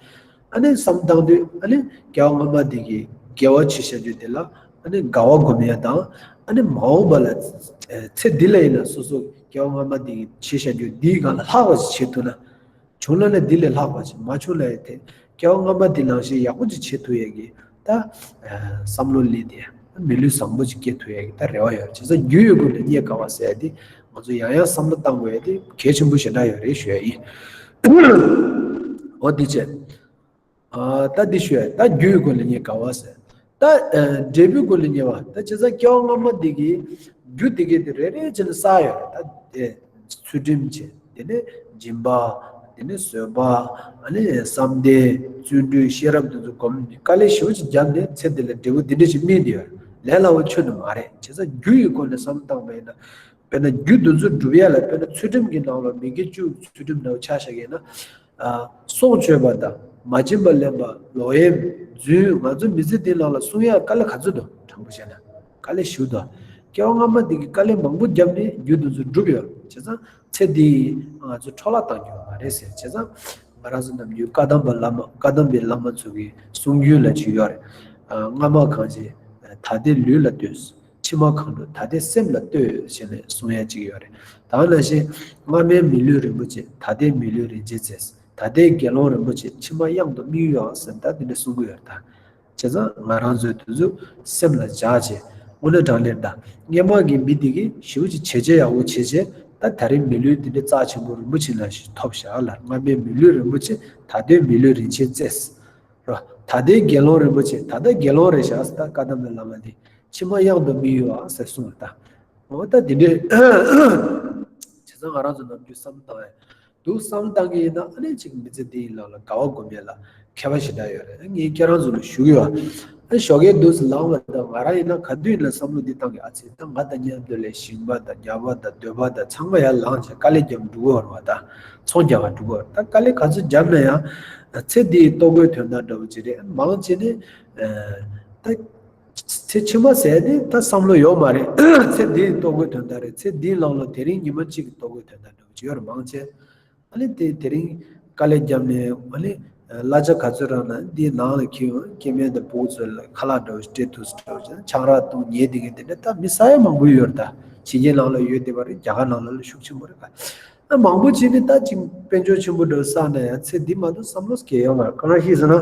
ཨ་ནི་བསམ་བཏང་དུས་ཨ་ནི་སྐྱེ་བ་སྔ་མ་འདི་གི་དགེ་བ་ཆེ་ཤ་རྒྱུ་དེ་ལ་ཨ་ནི་དགའ་བ་སྒོམ་ཡ་དང་ཨ་ནི་མ་འོངས་པ་ལ་ཚེ་འདི་ལ་ཡིན་ན་སོ་སོ་སྐྱེ་བ་སྔ་མ་འདི་གི་ཆེ་ཤ་རྒྱུ་འདིའི་སྒང་ལ་ལྷག་པ་ཞིག་བྱེད་ཐུབ་ན་བྱུང་ན་ནི་འདི་ལས་ལྷག་པ་ཞིག་མ་བྱུང་ན་ཡང་དེ་སྐྱེ་བ་སྔ་མ་འདི་ནང་བཞིན་ཡག་པོ་ཅིག་བྱེད་ཐུབ་ཡ་གི་ད་བསམ་བློ་སླེབས་ཏེ་མི་ལུས་བཟང་པོ་ཅིག་སྐྱེ་ཐུབ་ཡ་གི་ད་རེ་བ་ཡོད། བྱས་ཙང་རྒྱུ་ཡི་སྒོ་ནས་རྙེད་དཀའ་བ་ཟེར་ཡ་དེ་ང་ཚོ་ཡང་ཡང་བསམ་བློ་བཏང་དགོས་ཡ་དེ་གལ་ཆེན་པོ་ཞེ་དྲག་ཡོད་རེད་ཞུ་ཡ་ཡིན། འོ་དེ་བྱས། ད་འདི་ཞུ་ཡ་ད་རྒྱུ་ཡི་སྒོ་ནས་རྙེད་དཀའ་བ་ཟེར། ད་འབྲས་བུའི་སྒོ་ནས་རྙེད་པ་ད་བྱས་ཙང་སྐྱེ་བ་སྔ་མ་འདི་གི་རྒྱུ་འདི་གའི་དེ་རེ་རེ་བྱས་ནས་བསགས་ཡོད་རེད། ད་དེ་ཚུལ་ཁྲིམས་བྱས་དེ་ནས་སྦྱིན་པ་དེ་ནས་བཟོད་པ་ཨ་ནི་བསམ་གཏན་བརྩོན་འགྲུས་ཤེས་རབ་དེ་ཚོ་སྒོམ་ནས་དཀའ་ལས་ཞེ་པོ་ཅིག་བརྒྱབ་ནས་ཚེ་འདི་ལ་འབྲས་བུ་འདི་འདྲ་ཞིག་སྨིན་བསྡད་ཡོད་རེད། ལས་སླ་བོ་ཁྱོན་ནས་མ་རེད། བྱས་ཙང་རྒྱུ་ཡི་སྒོ་ནས་བསམ་བློ་བཏང་པ་ཡིན་ན། དཔེར་ན་རྒྱུ་འདི་ཚོ་སྒྲུབ་ཡ་ལ་དཔེར་ན་ཚུལ་ཁྲིམས་ཀྱི་ནང་ལ་མི་དགེ་བཅུ་ཚུལ་ཁྲིམས་ནང་ཆ་བཞག་གི་ཡིན་ན། སྲོག་གཅོད་པ་དང་མ་བྱིན་པ་ལེན་པ་ལོག་གཡེམ་རྫུན་ང་ཚོ་མི་ཚེ་འདི་ནང་ལ་སྲུང་ཡ་དཀའ་ལས་ག་ཚོད་འདུག་དྲང་པོ་བཤད་ན་དཀའ་ལས་ཞེ་པོ་འདུག་སྐྱེ་བ་སྔ་མ་འདི་གི་དཀའ་ལས་མང་པོ་བརྒྱབ་ནས་རྒྱུ་འདི་ཚོ་སྒྲུབ་ཡོད། བྱས་ཙང་ཚེ་འདི་ང་ཚོ་འཕྲོ་བརླག་བཏང་རྒྱུ་མ་རེད་ཟེར། བྱས་ཙང་ང་རང་ཚོ་ནམ་རྒྱུན་བཀའ་གདམས་པ་བླ་མ་བཀའ་གདམས་པའི་བླ་མ་ཚོ་གི་གསུང་རྒྱུན་ལ་ཅིག་ཡོད་རེད། སྔ་མ་གང་བྱས་ད་ལྟའི་ལུས་ལ་ལྟོས། ཕྱི་མ་གང་འགྲོ་ད་ལྟའི་སེམས་ལ་ལྟོས་ཞེས་ནས་གསུང་ཡ་གཅིག་ཡོད་རེད། ད་ནང་བཞིན་སྔ་མའི་མི་ལུས་རིན་པོ་ཆེ་ད་ལྟའི་མི་ལུས་རིན་ཆེན་བརྩེས། ད་ལྟའི་དགེ་སློང་རིན་པོ་ཆེ་ཕྱི་མ་གཡང་དུ་མི་གཡོ་བ་ཟེར་ད་འདི་འདྲ་གསུང་གི་ཡོད་རེད་ད། བྱས་ཙང་ང་རང་ཚོའི་དུས་ཚོད་སེམས་ལ་འཇགས་བྱས་དངོས་གནས་དྲང་གནས་ད་སྔས་མ་གི་མི་འདི་གིས་ཞེ་པོ་ཅིག་བྱས་རྗེས་ཡག་པོ་བྱས་རྗེས་ད་ད་རིང་མི་ལུས་འདི་འདྲའི་རྩ་ཆེན་པོ་རིན་པོ་ཆེ་ནང་བཞིན་ཐོབ་བཞག་ལ། སྔ་མའི་མི་ལུས་རིན་པོ་ཆེ་ད་ལྟའི་མི་ལུས་རིན་ཆེན་བརྩེས། རོ། ད་ལྟའི་དགེ་སློང་རིན་པོ་ཆེ་ད་ལྟ་དགེ་སློང་རེད་བཞག་ཟེར་ད་བཀའ་གདམས་པའི་བླ་མ་འདི་ཕྱི་མ་གཡང་དུ་མི་གཡོ་བ་ཟེར་གསུངས་ད། འོ་ད་འདི་འདྲའི་བྱས་ཙང་ང་རང་ཚོ་ནམ་རྒྱུན་བསམ་བློ་བཏང་ཡ་འདུག་བསམ་བློ་བཏང་གི་ཡིན་ན་ཨ་ནི་ཅིག་མི་ཚེ་འདི་ཡི་ལམ་ལ་དགའ་བ་སྒོམ་ཡ་ལ་མཁས་པ་ཞེ་དྲག་ཡོད་རེད། ངས་ཁྱེད་རང་ཚོ་ལ་ཞུ་གི་ཡོད། ཨ་ཞོགས་ཀས་འདུག་སེ་ལངས་པ་དང་ང་རང་ཡིན་ན་ག་དུས་ཡིན་ན་བསམ་བློ་འདི་བཏང་གི་ཨ་ཙི་ད་ང་དང་མཉམ་དུ་ལས་ཞིང་པ་དང་ཉ་པ་དང་སྡོད་པ་དང་ཚང་མ་ཡར་ལངས་བྱས་དཀའ་ལས་རྒྱབ་འགྲོ་གི་ཡོད་རེད་བ། ད་ཚོང་རྒྱག་ག་འགྲོ་གི་ཡོད་རེད། ད་དཀའ་ལས་ག་ཚོད་བརྒྱབ་ན་ཡང་ཚེ་འདི་ཡི་ལྟོ་གོས་དོན་དག་འདྲ་བོ་ཅིག་རེད། མང་ཆེ་ནི་ད། ཚེ་ཕྱི་མ་ཟེར་ནི་ད་བསམ་བློ་ཡོད་མ་རེད། ཚེ་འདིའི་ལྟོ་གོས་དོན་དག་རེད། ཚེ་འདིའི་ནང་ལ་དེ་རིང་ཉི་མ་གཅིག་གི་ལྟོ་གོས་དོན་དག་འདྲ་བོ་ཅིག་ཡོད་རེད་མང་ཆེ། ཨ་ནི་དེ་དེ་རིང་དཀའ་ལས་བརྒྱབ་ནས་ཨ་ནི་གླ་ཆ་ག་ཚོད་རག་ན་འདིའི་ནང་ལ་འཁྱེར་ཡོང་། སྐྱེ་དམན་དང་ཕྲུ་གུ་ཚོ་ལ་ཁ་ལག་འདྲ་བོ་ཞིག་སྤྲད་ཐུབ་ས་འདྲ་བོ་ཅིག་ཆང་རག་བཏུང་ཉལ་བསྡད་མཁན་དེ་འདྲ་ད་མི་ས་ཡ་མང་པོ་ཡོད་རེད། ད་ཕྱི་རྒྱལ་ནང་ལ་ཡོད་བསྡད་པ་རེད། རྒྱ་གར་ནང་ལ་ལ་ཤུགས་ཆེན་པོ་རེད་ད། ཨ་མང་པོ་ཅིག་ནི་ད་ཅིག་དཔལ་འབྱོར་ཆེན་པོ་འདྲ་བསགས་ན་ཡང་ཚེ་འདི་མ་གཏོགས་བསམ་བློ་སྐྱེ་ཡོད་མ་རེད། ཁོ་རང་ཤི་སོང་ན་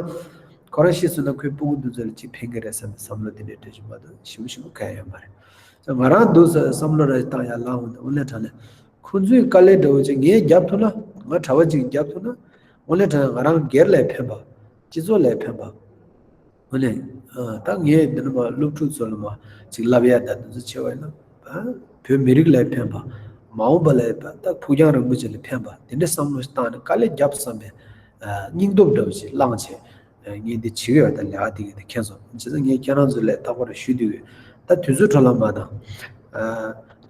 ཁོ་རང་ཤི་སོང་ན་ཁོའི་ཕྲུ་གུ་འདི་ཚོ་ལ་ཅིག་ཕན་གི་རེད་བསམ་པའི་བསམ་བློ་དེ་འདྲའི་འདྲ་ཞིག་མ་གཏོགས་ཞེ་པོ་ཞེ་པོ་གང་ཡང་ཡོད་མ་རེད། ང་རང་འདུག་ས་བསམ་བློ་ར་བཏང་ཡ་ལངས་འོང་དུས་དངོས་གནས་དྲང་གནས་ཁོ་ཚོའི་དཀའ་ལས་འདྲ་བོ་ཅིག་ངས་རྒྱབ་ཐུབ་ན། ང་གྲྭ་པ་ཅིག་རྒྱབ་ཐུབ་ན་དངོས་གནས་དྲང་གནས་ང་རང་སྒེར་ལ་ཕན་པ། སྤྱི་ཚོགས་ལ་ཕན་པ། འོ་ནས། ད་ངས་འདི་ནི་མ་སློབ་ཕྲུག་ཚོ་ལ་མ་ཅིག་བསླབ་ཡ་ད་འདི་ཚོ་བྱེད་པ་ཡིན་ན། བོད་མི་རིགས་ལ་ཕན་པ། མ་འོངས་པ་ལ་ཕན་པ། ད་ཕུགས་རྒྱང་རིང་པོ་ཅིག་ལ་ཕན་པ་དེ་འདྲའི་བསམ་བློ་ཞིག་བཏང་ནས་དཀའ་ལས་བརྒྱབ་བསམ་པའི་སྙིང་སྟོབས་འདྲ་བོ་ཞིག་བླངས་བྱས། ངས་འདི་བྱེད་ཀྱི་ཡོད། ད་ལས་ཀ་འདི་གི་འདི་མཁྱེན་སོང་། བྱས་ཙང་ངས་ཁྱེད་རང་ཚོ་ལ་རྟག་པར་ཞུ་འདོད་ཡོད། ད་དུས་ཚོད་འཕྲོ་བརླག་མ་བཏང་།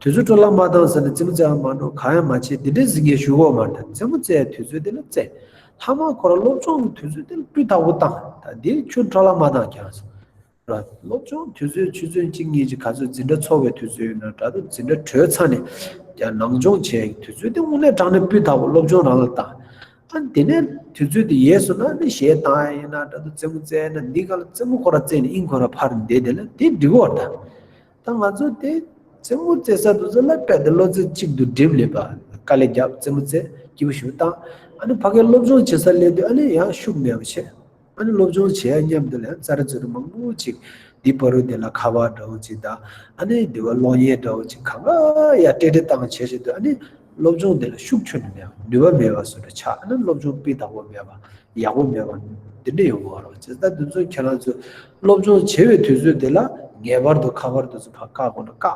དུས་ཚོད་འཕྲོ་བརླག་མ་བཏང་ཟེར་ནས་རྩེད་མོ་རྩེ་བ་མ་འགྲོ་གང་ཡང་མ་བྱེད་འདི་འདྲའི་ཟིག་ངས་ཞུ་གོ་མ་རེད། ད་རྩེད་མོ་རྩེ་ཡ་དུས་ཚོད་འདི་ལ་རྩེ། ལྷག་མ་ཁོ་རང་སློབ་སྦྱོང་གི་དུས་ཚོད་དེ་ལ་སྤུས་དག་པོ་བཏང་། ད་འདི་ཁྱོད་འཕྲོ་བརླག་མ་བཏང་ཀྱང་། ར་སློབ་སྦྱོང་དུས་ཚོད་ཆུ་ཚོད་གཅིག་གཉིས་ཀྱི་ག་ཚོད་འཛིན་གྲྭ་ཚོགས་པའི་དུས་ཚོད་ཡོད་ན་འདྲ་འདུག་འཛིན་གྲྭ་གྲོལ་ཚར་ནས་ཀྱང་ནང་སྦྱོང་བྱས་ཀྱི་དུས་ཚོད་དེ་དངོས་གནས་དྲང་གནས་སྤུས་དག་པོ་སློབ་སྦྱོང་རང་ལ་བཏང་། ཨ་དེ་ནས་དུས་ཚོད་དེ་ཡལ་སོང་ན་ནི་གཞས་བཏང་ཡ་ཡིན་ན་འདྲ་འདུག་རྩེད་མོ་རྩེ་ཡ་ཡིན་ན་འདི་ག་ལ་རྩེད་མོ་ཁོ་ར་རྩེ་ནས་དབྱིངས་ཁོ་ར་ཕར་འདེད་དེ་ལ་དེ་འགྲིག་གོ་ར་ད། ད་ང་ཚོ་དེ་རྩེད་མོ་རྩེ་ས་དུས་ཚོད་ལ་དཔེ་དེ་བློ་རྩེ་གཅིག་ཏུ་སྒྲིམ་ལེ་བ། དཀའ་ལས་རྒྱབ་རྩེད་མོ་རྩེ་སྐྱིད་པོ་ཞིག་བཏང་། ཨ་ནི་ཕ་གིར་སློབ་སྦྱོང་བྱེད་ས་སླེབས་དུས་ཨ་ནི་ཡང་ཤུགས་མེད་པ་བྱས། ཨ་ནི་སློབ་སྦྱོང་བྱེད་ཡ་མཉམ་དུ་ལ་ཡང་ཙ་རི་ཙུ་རི་མང་པོ་ཅིག་འདི་བར་དུ་དེ་ལ་ཁ་པར་འདྲ་བོ་ཅིག་དང་། ཨ་ནི་འདི་བ་གློག་བརྙན་འདྲ་བོ་ཅིག་གང་ག་ཡ་ཏྲེ་ཏྲེ་བཏང་བྱས་བྱས་དུས་ཨ་ནི་སློབ་སྦྱོང་དེ་ལ་ཤུགས་ཁྱོན་ནས་མེད་པ་ནུས་པ་མེད་པ་བཟོ་འདྲ་ཆགས། ཨ་ནི་སློབ་སྦྱོང་སྤུས་དག་པོ་མེད་པ། ཡག་པོ་མེད་པ་འདི་འདྲ་ཡོང་གི་ཡོད་རེད། བྱས་ཙང་འདི་ཚོ་ཁྱེད་རང་ཚོས་སློབ་སྦྱོང་བྱེད་པའི་དུས་ཚོད་དེ་ལ་ངེས་པར་དུ་ཁ་པར་དེ་ཚོ་ཕར་བཀག་དགོས་ན་བཀག་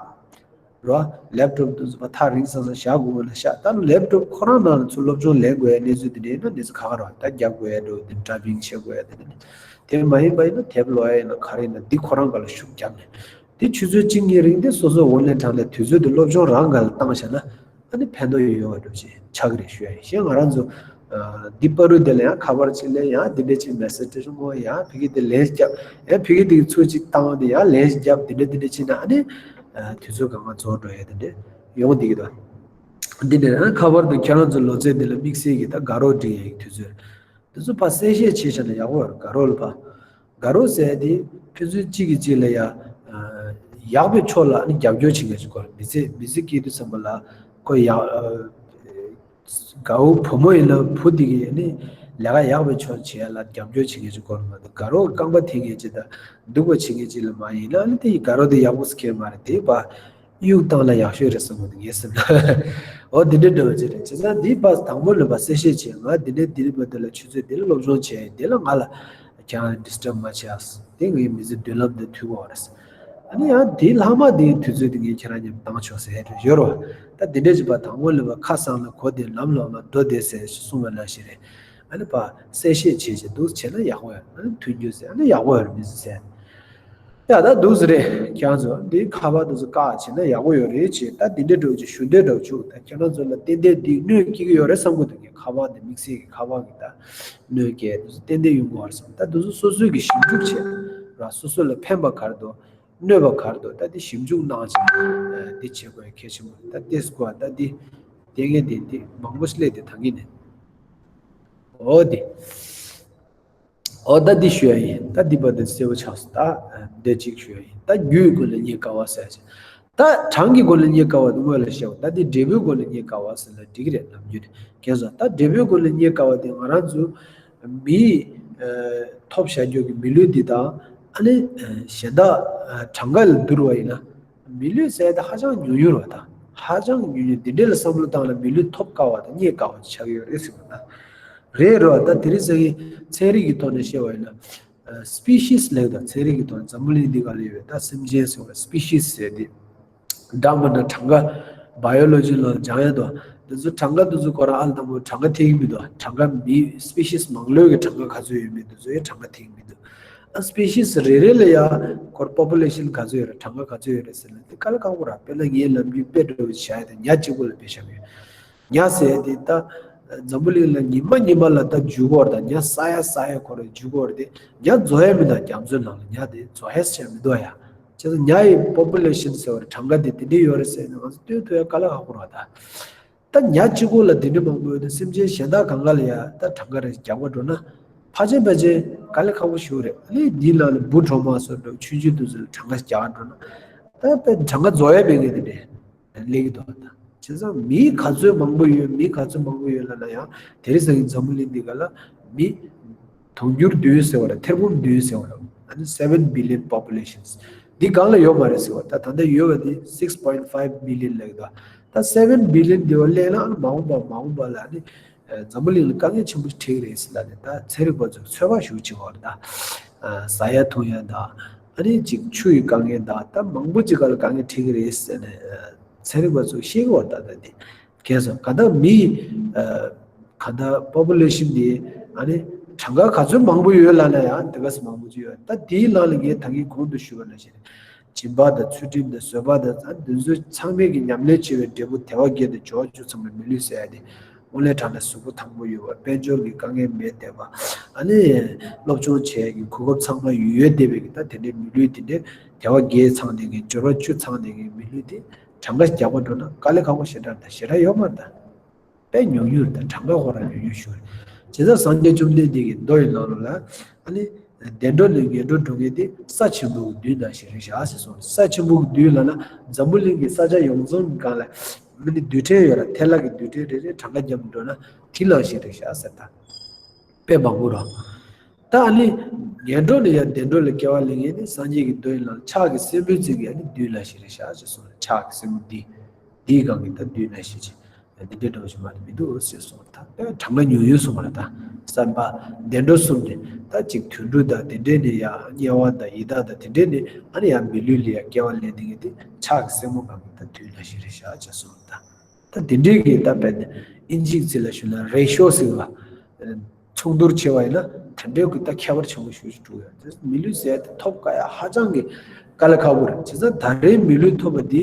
རེད་བ། ལེབ་ཊོབ་དེ་ཚོ་ཕར་ཐག་རིང་ས་ས་བཞག་དགོས་ན་བཞག་ད་ལེབ་ཊོབ་ཁོ་རང་ནང་ལ་ཚུར་སློབ་སྦྱོང་ལེན་དགོས་ཡ་གནས་ཚུལ་འདི་འདྲ་ཡིན་ན་འདི་ཚོ་ཁག་ཁག་རེད་བ། ད་རྒྱག་དགོས་ཡ་འགྲོ་འདི་ཌ་རའེ་བིང་བྱེད་དགོས་ཡ་འདི་འདྲ་ནི་དེ་མ་ཡིན་པ་ཡིན་ན་དེབ་ཀློག་ཡ་ཡིན་ན་ག་རེ་ཡིན་ན་འདི་ཁོ་རང་སྒང་ལ་ཤུགས་བརྒྱབ་ནས་འདི་ཆུ་ཚོད་གཅིག་གཉིས་རིང་འདི་སོ་སོའི་འོག་ལས་གྲངས་ལས་དུས་ཚོད་འདི་སློབ་སྦྱོང་རང་སྒང་ལ་བཏང་བཞག་ན། ཨ་ནི་ཕན་ཐོགས་ཡོད་ཡོད་པ་འདྲ་ཞིག་ཆགས་ཀྱི་རེད་ཞུ་ཡ་ཡིན། གཞན་ང་རང་ཚོ་འདི་བར་དུ་དེ་ལ་ཡང་ཁ་པར་གཅིག་ལེན་ཡང་འདི་འདྲ་ཅིག་མེ་སེ་ཇི་སྤྲད་སོང་ངོ་ཡང་ཕ་གི་དེ་ལན་རྒྱབ་ཡང་ཕ་གི་དེ་གི་ཚུར་གཅིག་བཏང་དེ་ཡང་ལན་རྒྱབ་འདི་འདྲ་འདི་འདྲ་ཅིག་ན་ཨ་ནི་དུས་ཚོད་གང་ག་རྫོགས་འགྲོ་ཡ་དེ་འདྲ་ཡོང་བསྡད་ཀྱི་འདུག་འདི་ནས་ཡང་ཁ་པར་དུ་ཁྱེད་རང་ཚོ་ལོ་ཚད་འདི་ལ་དམིགས་བསལ་གྱི་ད་དགའ་རོགས་སྒྲིག་ཡ་ཡི་དུས་ཚོད་འདི་ཚོ་ཕར་གསལ་བཤད་བྱས་བཞག་ན་ཡག་པོ་ཡོད་རེད། དགའ་རོགས་ལ་ཕར། དགའ་རོགས་ཟེར་དེ་ཕན་ཚུན་གཅིག་གིས་གཅིག་ལ་ཡ། ཡག་པའི་ཕྱོགས་ལ་ནི་རྒྱབ་སྐྱོར་བྱེད་མཁན་ཞིག་དགོས་རེད། མི་ཚེ་མི་ཚེ་སྐྱེལ་དུས་ཙམ་པ་ལ་ཁོ་ཡག་དགའ་བོ་བུ་མོ་ཡིན་ན་བུ་དེ་གིས་ནི་ལས་ཀ་ཡག་པའི་ཕྱོགས་བྱེད་ཡ་ལ་རྒྱབ་སྐྱོར་བྱེད་མཁན་ཞིག་དགོས་རེད་མ་གཏོགས་དགའ་རོགས་རྐང་པ་འཐེན་མཁན་ཅིག་དང་སྡུག་པ་བྱེད་མཁན་ཅིག་ལ་མ་ཡིན་ན་ནི་དེ་ཡི་དགའ་རོགས་དེ་ཡག་པོ་ཟེར་མཁན་མ་རེད་དེ་པ། གཡུག་བཏང་ལ་ཡག་ཤོས་རེད་བསམ་གི་འདུག་ངའི་སེམས་ལ། འོ་འདི་འདྲའི་འདྲ་བོ་ཅིག་རེད། བྱས་ཙང་འདིའི་བར་དང་པོ་ལ་བ་གསལ་བཤད་བྱས། ང་འདི་ནས་འདི་རིང་བར་དུ་ལ་ཆུ་ཚོད་འདི་ལ་སློབ་སྦྱོང་བྱས་འདི་ལ་ང་ལ་ཁྱེད་རང་ཌི་སི་ཊརབ་མ་བྱས་ཨ། དེ་ངའི་མི་ཚེ་མདུན་ལམ་དུ་མཐུད་དགོས་པ་རེད། ཨ་ནི་ཡང་དེའི་ལྷག་མ་དེའི་དུས་ཚོད་དེ་ངས་ཁྱེད་རང་མཉམ་བཏང་ཆོག་ཟེར་ཡོད་རེད་བ། ད་འདི་འདྲའི་ཅིག་བ་དང་པོ་ལ་བ་ཁ་གསང་ལ་གོ་བདེ་ལམ་ལོང་ལ་འགྲོ་བདེ་ཟེར་གསུངས་པ་ནང་བཞིན་རེད། ཨ་ནི་བ་གསལ་བཤད་བྱས་བྱས་འདུག་བྱས་ན་ཡག་པོ་ཡོད། ཨ་ནི་མཐུན་འགྱུར་ཟེར་ཨ་ནི་ཡག་པོ་ཡོད་མི་ཚེ་ཟེར། ཡ་ད་འདུག་ཟེར་རེད། ཁྱེད་རང་ཚོ་འདི་ཁ་པར་འདི་ཚོ་བཀག་བྱས་ན་ཡག་པོ་ཡོད་རེད་ཅེས་ད་འདི་འདྲའི་འདྲ་བོ་ཅིག་ཞུ་འདོད་འདྲ་བོ་བྱུང་། ད་ཁྱེད་རང་ཚོ་ལ་ཏན་ཏན་འདི་གནོད་སྐྱེལ་གྱི་ཡོད་རེད་བསམ་གྱི་འདུག་ངས་ཁ་པར་འདི་དམིགས་བསལ་གྱི་ཁ་པར་གྱི་ད་གནོད་སྐྱེལ་འདི་ཚོ་ཏན་ཏན་ཡོང་གི་ཡོད་རེད་བསམ། ད་འདི་ཚོ་སོ་སོའི་གི་ཞིབ་འཇུག་བྱས་ར་སོ་སོ་ལ་ཕན་པ་ག་རེ་འདུག་གནོད་པ་ག་རེ་འདུག་ད་འདི་ཞིབ་འཇུག་གནང་བྱས་འདི་བྱེད་དགོས་གལ་ཆེན་པོ་རེད། ད་ཏེས་གོ་ད་འདི་དེ་ངས་འདི་འདི་མང་པོ་སླེབས་ཏེ་ད་ངས་ནས་འོ་འདི། ཨོ་ད་འདི་ཞུ་ཡ་ཡིན། ད་འདི་བར་དུ་གསལ་པོ་ཆགས་སོང་། ད་འདི་གཅིག་ཞུ་ཡ་ཡིན། ད་རྒྱུའི་སྒོ་ནས་རྙེད་དཀའ་བ་ཟེར་ཡ་ཅིག་ད་གྲངས་ཀྱི་སྒོ་ནས་རྙེད་དཀའ་བ་དེ་སྔོན་ལ་བཤད་པ། ད་འདི་འབྲས་བུའི་སྒོ་ནས་རྙེད་དཀའ་བ་ཟེར་ན་འགྲིག་གི་རེད་ནམ་རྒྱུན་ནས་ཁྱེད་ཚོ། ད་འབྲས་བུའི་སྒོ་ནས་རྙེད་དཀའ་བ་དེ་ང་རང་ཚོ་མིའི་ཐོབ་བྱ་རྒྱུ་གི་མི་ལུས་འདི་དང་ཨ་ནི་གཞན་དག་གྲངས་ཀ་ལ་བསྡུར་བ་ཡིན་ན། མི་ལུས་ཟེར་ཡ་དེ་ཧ་ཅང་ཉུང་ཉུང་རེད་བ། ད་ཧ་ཅང་ཉུང་ཉུང་འདི་འདྲ་ལ་བསམ་བློ་བཏང་ན་མི་ལུས་ཐོབ་དཀའ་བ་དང་རྙེད་དཀའ་བ་ཆགས་ཀྱི་ཡོད་རེད་ཟེར་བ་ན། རེད་རེད་བ། ད་དེ་རིང་སང་ཉིན་ཚན་རིག་གི་ཐོག་ནས་བཤད་པ་ཡིན་ན། སི་པི་ཤིས་ལབ་ཀྱི་འདུག་ཚན་རིག་གི་ཐོག་ནས་འཛམ་བུ་གླིང་འདི་སྒང་ལ་ཡོད་པའི་ད་སེམས་ཅན་ཟེར་བ་སི་པི་ཤིས་ཟེར་ཏེ། འདྲ་མི་འདྲ་གྲངས་ཀ་བ་ཡོ་ལོ་ཇི་ལ་སྦྱང་ཡ་འདུག་འདི་ཚོ་གྲངས་ཀ་འདི་ཚོ་ཁོ་རང་ཨ་ལ་དང་པོ་གྲངས་ཀ་ཐེག་གི་མི་འདུག་གྲངས་ཀ་མི་སི་པི་ཤིས་མང་ལོས་ཀྱི་གྲངས་ཀ་ག་ཚོད་ཡོད་མེད་འདི་ཚོ་ཡི་གྲངས་ཀ་ཐེག་གི་མི་འདུག་ཨ་སི་པི་ཤིས་རེ་རེ་ལ་ཡ་ཁོར་པོ་པུ་ལེ་ཤན་ག་ཚོད་ཡོད་རེད། གྲངས་ཀ་ག་ཚོད་ཡོད་རེད་ཟེར་ན་དེ་དཀའ་ལས་ཁག་པོ་ར། དཔེར་ན་ངའི་ལབ་རྒྱུ་དཔེ་འདྲ་བོ་བྱ་ཡ་དེ་ཉ་གཅིག་པོ་ལ་དཔེ་བཞག་ཡོད། ཉ་ཟེར་ཡ་དེ་ད་འཛམ་བུ་གླིང་ལ་ཉི་མ་ཉི་མ་ལ་ད་རྒྱུག་གི་ཡོད་རེད། ད་ཉ་ས་ཡ་ས་ཡ་ཁོ་རང་རྒྱུག་གི་ཡོད་རེད། དེ་ཉ་རྫོགས་ཡ་མི་འདུག་རྒྱ་མཚོའི་ནང་ལ་ཉ་དེ་རྫོགས་ཡ་ཟེར་མི་འདུག་ཡ། བྱས་ཙང་ཉ་ཡི་པོ་པུ་ལེ་ཤན་ཟེར་བ་རེད། གྲངས་ཀ་དེ་དེ་འདྲས་ཡོད་རེད་ཟེར་ནས་ང་ཚོ་སྟོན་ཐུབ་ཡ་དཀའ་ལས་ཁག་པོ་རེད་བ་ད། ད་ཉ་གཅིག་པོ་ལ་དེ་འདྲས་མང་པོ་ཡོད་དུས་སེམས་ཅན་གཞན་དག་གང་ག་ལ་ཡ་ད་གྲངས་ཀ་རེ་རྒྱག་པ་འགྲོ་ན་ཕལ་ཆེར་ཕལ་ཆེར་དཀའ་ལས་ཁག་པོ་ཞིག་རེད། ཨ་ནི་འདིའི་ནང་ལ་འབུ་གྲོག་མ་སོགས་འགྲོ་ཆུང་ཆུང་དེ་ཚོ་ལ་གྲངས་ཀ་རྒྱག་འགྲོ་ན་ད་དཔེ་གྲངས་ཀ་རྫོགས་ཡ་མེད་མཁན་དེ་འདྲས། སླེབས་ཀྱི་འདུག་ད་བྱས་ཙང་མི་ག་ཚོད་མང་པོ་ཡོད། མི་ག་ཚོད་མང་པོ་ཡོད་ལབ་ན་ཡང་དེ་རིང་སང་ཉིན་འཛམ་བུ་གླིང་འདི་ག་ལ་མི་དུང་ཕྱུར་བདུན་ཟེར་བ་ལ་ཐེར་འབུམ་བདུན་ཟེར་བ་ལ་ཨ་ནི་seven billion populations འདི་སྒང་ལ་ཡོད་མ་རེད་ཟེར་བ། ད་ད་ལྟ་ཡོད་པ་འདི་six point five billion ལབ་ཀྱི་འདུག་ད་seven billion འདི་བ་སླེབས་ན་ཨ་ནི་མ་འོངས་པ་མ་འོངས་པ་ལ་ཨ་ནི་འཛམ་བུ་གླིང་ལ་དཀའ་ངལ་ཆེན་པོ་ཞིག་འཕྲད་ཀྱི་རེད་ཟེར་ལབ་ནས། ད་ཚན་རིག་པ་ཚོས་ཚོད་དཔག་ཞིག་བྱེད་པ་རེད། ད་ཟ་ཡ་འཐུང་ཡ་དང་ཨ་ནི་ཅིག་ཆུ་ཡི་དཀའ་ངལ་དང་ད་མང་པོ་ཅིག་ག་ལ་དཀའ་ངལ་འཕྲད་ཀྱི་རེད་ཟེར་ནས། ཚན་རིག་པ་ཚོས་བཤད་ཀྱི་ཡོད་ད་ལྟ་འདི། གལ་སྲིད་ག་ད་མི་ཨ་ག་ད་པོ་པུ་ལེ་ཤན་འདི་ཨ་ནི་གྲངས་ཀ་ག་ཚོད་མང་པོ་ཡོད་ལབ་ན་ཡང་དེ་ག་ཚོད་མང་པོ་ཅིག་ཡོད། ད་དེའི་ནང་ལ་ངས་ད་གིན་གོང་དུ་ཞུས་པ་ནང་བཞིན་སྦྱིན་པ་དང་ཚུལ་ཁྲིམས་དང་བཟོད་པ་དང་ཨ་འདི་ཚོ་ཚང་མས་ཀྱི་ཉམས་ལེན་བྱས་པའི་འབྲས་བུ་དལ་བ་བརྒྱད་དང་འབྱོར་བ་བཅུ་ཚང་བའི་མི་ལུས་ཟེར་ཡ་དེ། དངོས་གནས་དྲང་གནས་གཟུགས་པོ་ཐང་པོ་ཡོད་པ། དཔལ་འབྱོར་གྱི་དཀའ་ངལ་མེད་བསྡད་པ། ཨ་ནི་སློབ་སྦྱོང་བྱེད་ཡ་གི་གོ་སྐབས་ཚང་མ་ཡོད་བསྡད་པའི་གི་ད་དེ་འདྲའི་མི་ལུས་དེ་འདྲའི་དལ་བ་བརྒྱད་ཚང་བསྡད་མཁན་འབྱོར་བ་བཅུ་ཚང་བསྡད་མཁན་མི་ལུས་དེ་གྲངས་ཀ་རྒྱག་པ་འགྲོ་ན་དཀའ་ལས་ཁག་པོ་ཞེ་དྲག་ད་ཞེ་དྲག་ཡོད་མ་རེད་ད། དཔེ་ཉུང་ཉུང་རེད་ད། གྲངས་ཀ་ཁོ་རང་ཉུང་ཉུང་ཞིག་རེད། བྱས་ཙང་སངས་རྒྱས་བཅོམ་ལྡན་འདས་ཀྱི་མདོ་ཡི་ནང་ལ་ཨ་ནི་བདེ་འགྲོ་ནས་ངན་འགྲོར་འགྲོ་མཁན་དེ་ས་ཆེན་པོའི་མདུན་ནང་བཞིན་རེད་བཞག་ཟེར་གསུངས། ས་ཆེན་པོའི་མདུན་ལབ་ན་འཛམ་བུ་གླིང་གི་ས་ཆ་ཡོངས་རྫོགས་ཀྱི་སྒང་ལ་མི་ནི་རྡུལ་ཕྲན་ཡོད་ར། ཐལ་ལ་གི་རྡུལ་ཕྲན་རེ་རེ་གྲངས་ཀ་བརྒྱབ་འགྲོ་ན་དེ་ནང་བཞིན་རེད་བཞག་ཟེར་ད། དཔེ་མང་པོ་ར། ད་ཨ་ནི་ངན་འགྲོ་ནས་ཡང་བདེ་འགྲོ་ལ་སྐྱེ་བ་ལེན་མཁན་ནི་སངས་རྒྱས་ཀྱི་མདོ་ཡི་ནང་ལ་ཕྱག་གི་སེན་མོའི་རྩེ་གི་ཨ་ནི་རྡུལ་ནང་བཞིན་རེད་བཞག་ཅེས་གསུངས། ཕྱག་གི་སེན་མོ་འདི་འདིའི་སྒང་གི་ད་རྡུལ་ནང་བཞིན་ཅིག་འདི་འདྲའི་འདྲ་བོ་ཞིག་མ་གཏོགས་མི་འདུག་ཟེར་གསུངས། ད་དཔེ་གྲངས་ཀ་ཉུང་ཉུང་གསུངས་པ་རེད་ད། བསམ་པ་བདེ་འགྲོ་གསུམ་ནས་ད་ཅིག་དུད་འགྲོ་དང་དེ་འདྲས་ནས་ཡང་དམྱལ་བ་དང་ཡི་དྭགས་དང་དེ་འདྲས་ནས་ཨ་ནི་ཡང་མི་ལུས་ལ་ཡང་སྐྱེ་བ་ལེན་མཁན་དེ་ཕྱག་གི་སེན་མོ་སྒང་གི་ད་རྡུལ་ནང་བཞིན་རེད་བཞག་ཅེས་གསུངས་པ་རེད་ད། ད་དེ་འདྲའི་གི་ད་དཔེ་ཨིན་ཇིའི་ཚིག་ལ་ཞུ་ན་རེ་ཤོ་ཟེར་བ། མཚུངས་བསྡུར་བྱས་པ་ཡིན་ན་དེ་འདྲའི་གི་ད་ཁྱད་པར་ཆེན་པོ་ཞེ་པོ་ཅིག་འགྲོ་གི་ཡོད། དེ་མི་ལུས་ཟེར་དེ་ཐོབ་དཀའ་ཡ་ཧ་ཅང་གི་དཀའ་ལས་ཁག་པོ་རེད། བྱས་ཙང་ད་རེས་མི་ལུས་ཐོབ་པ་འདི་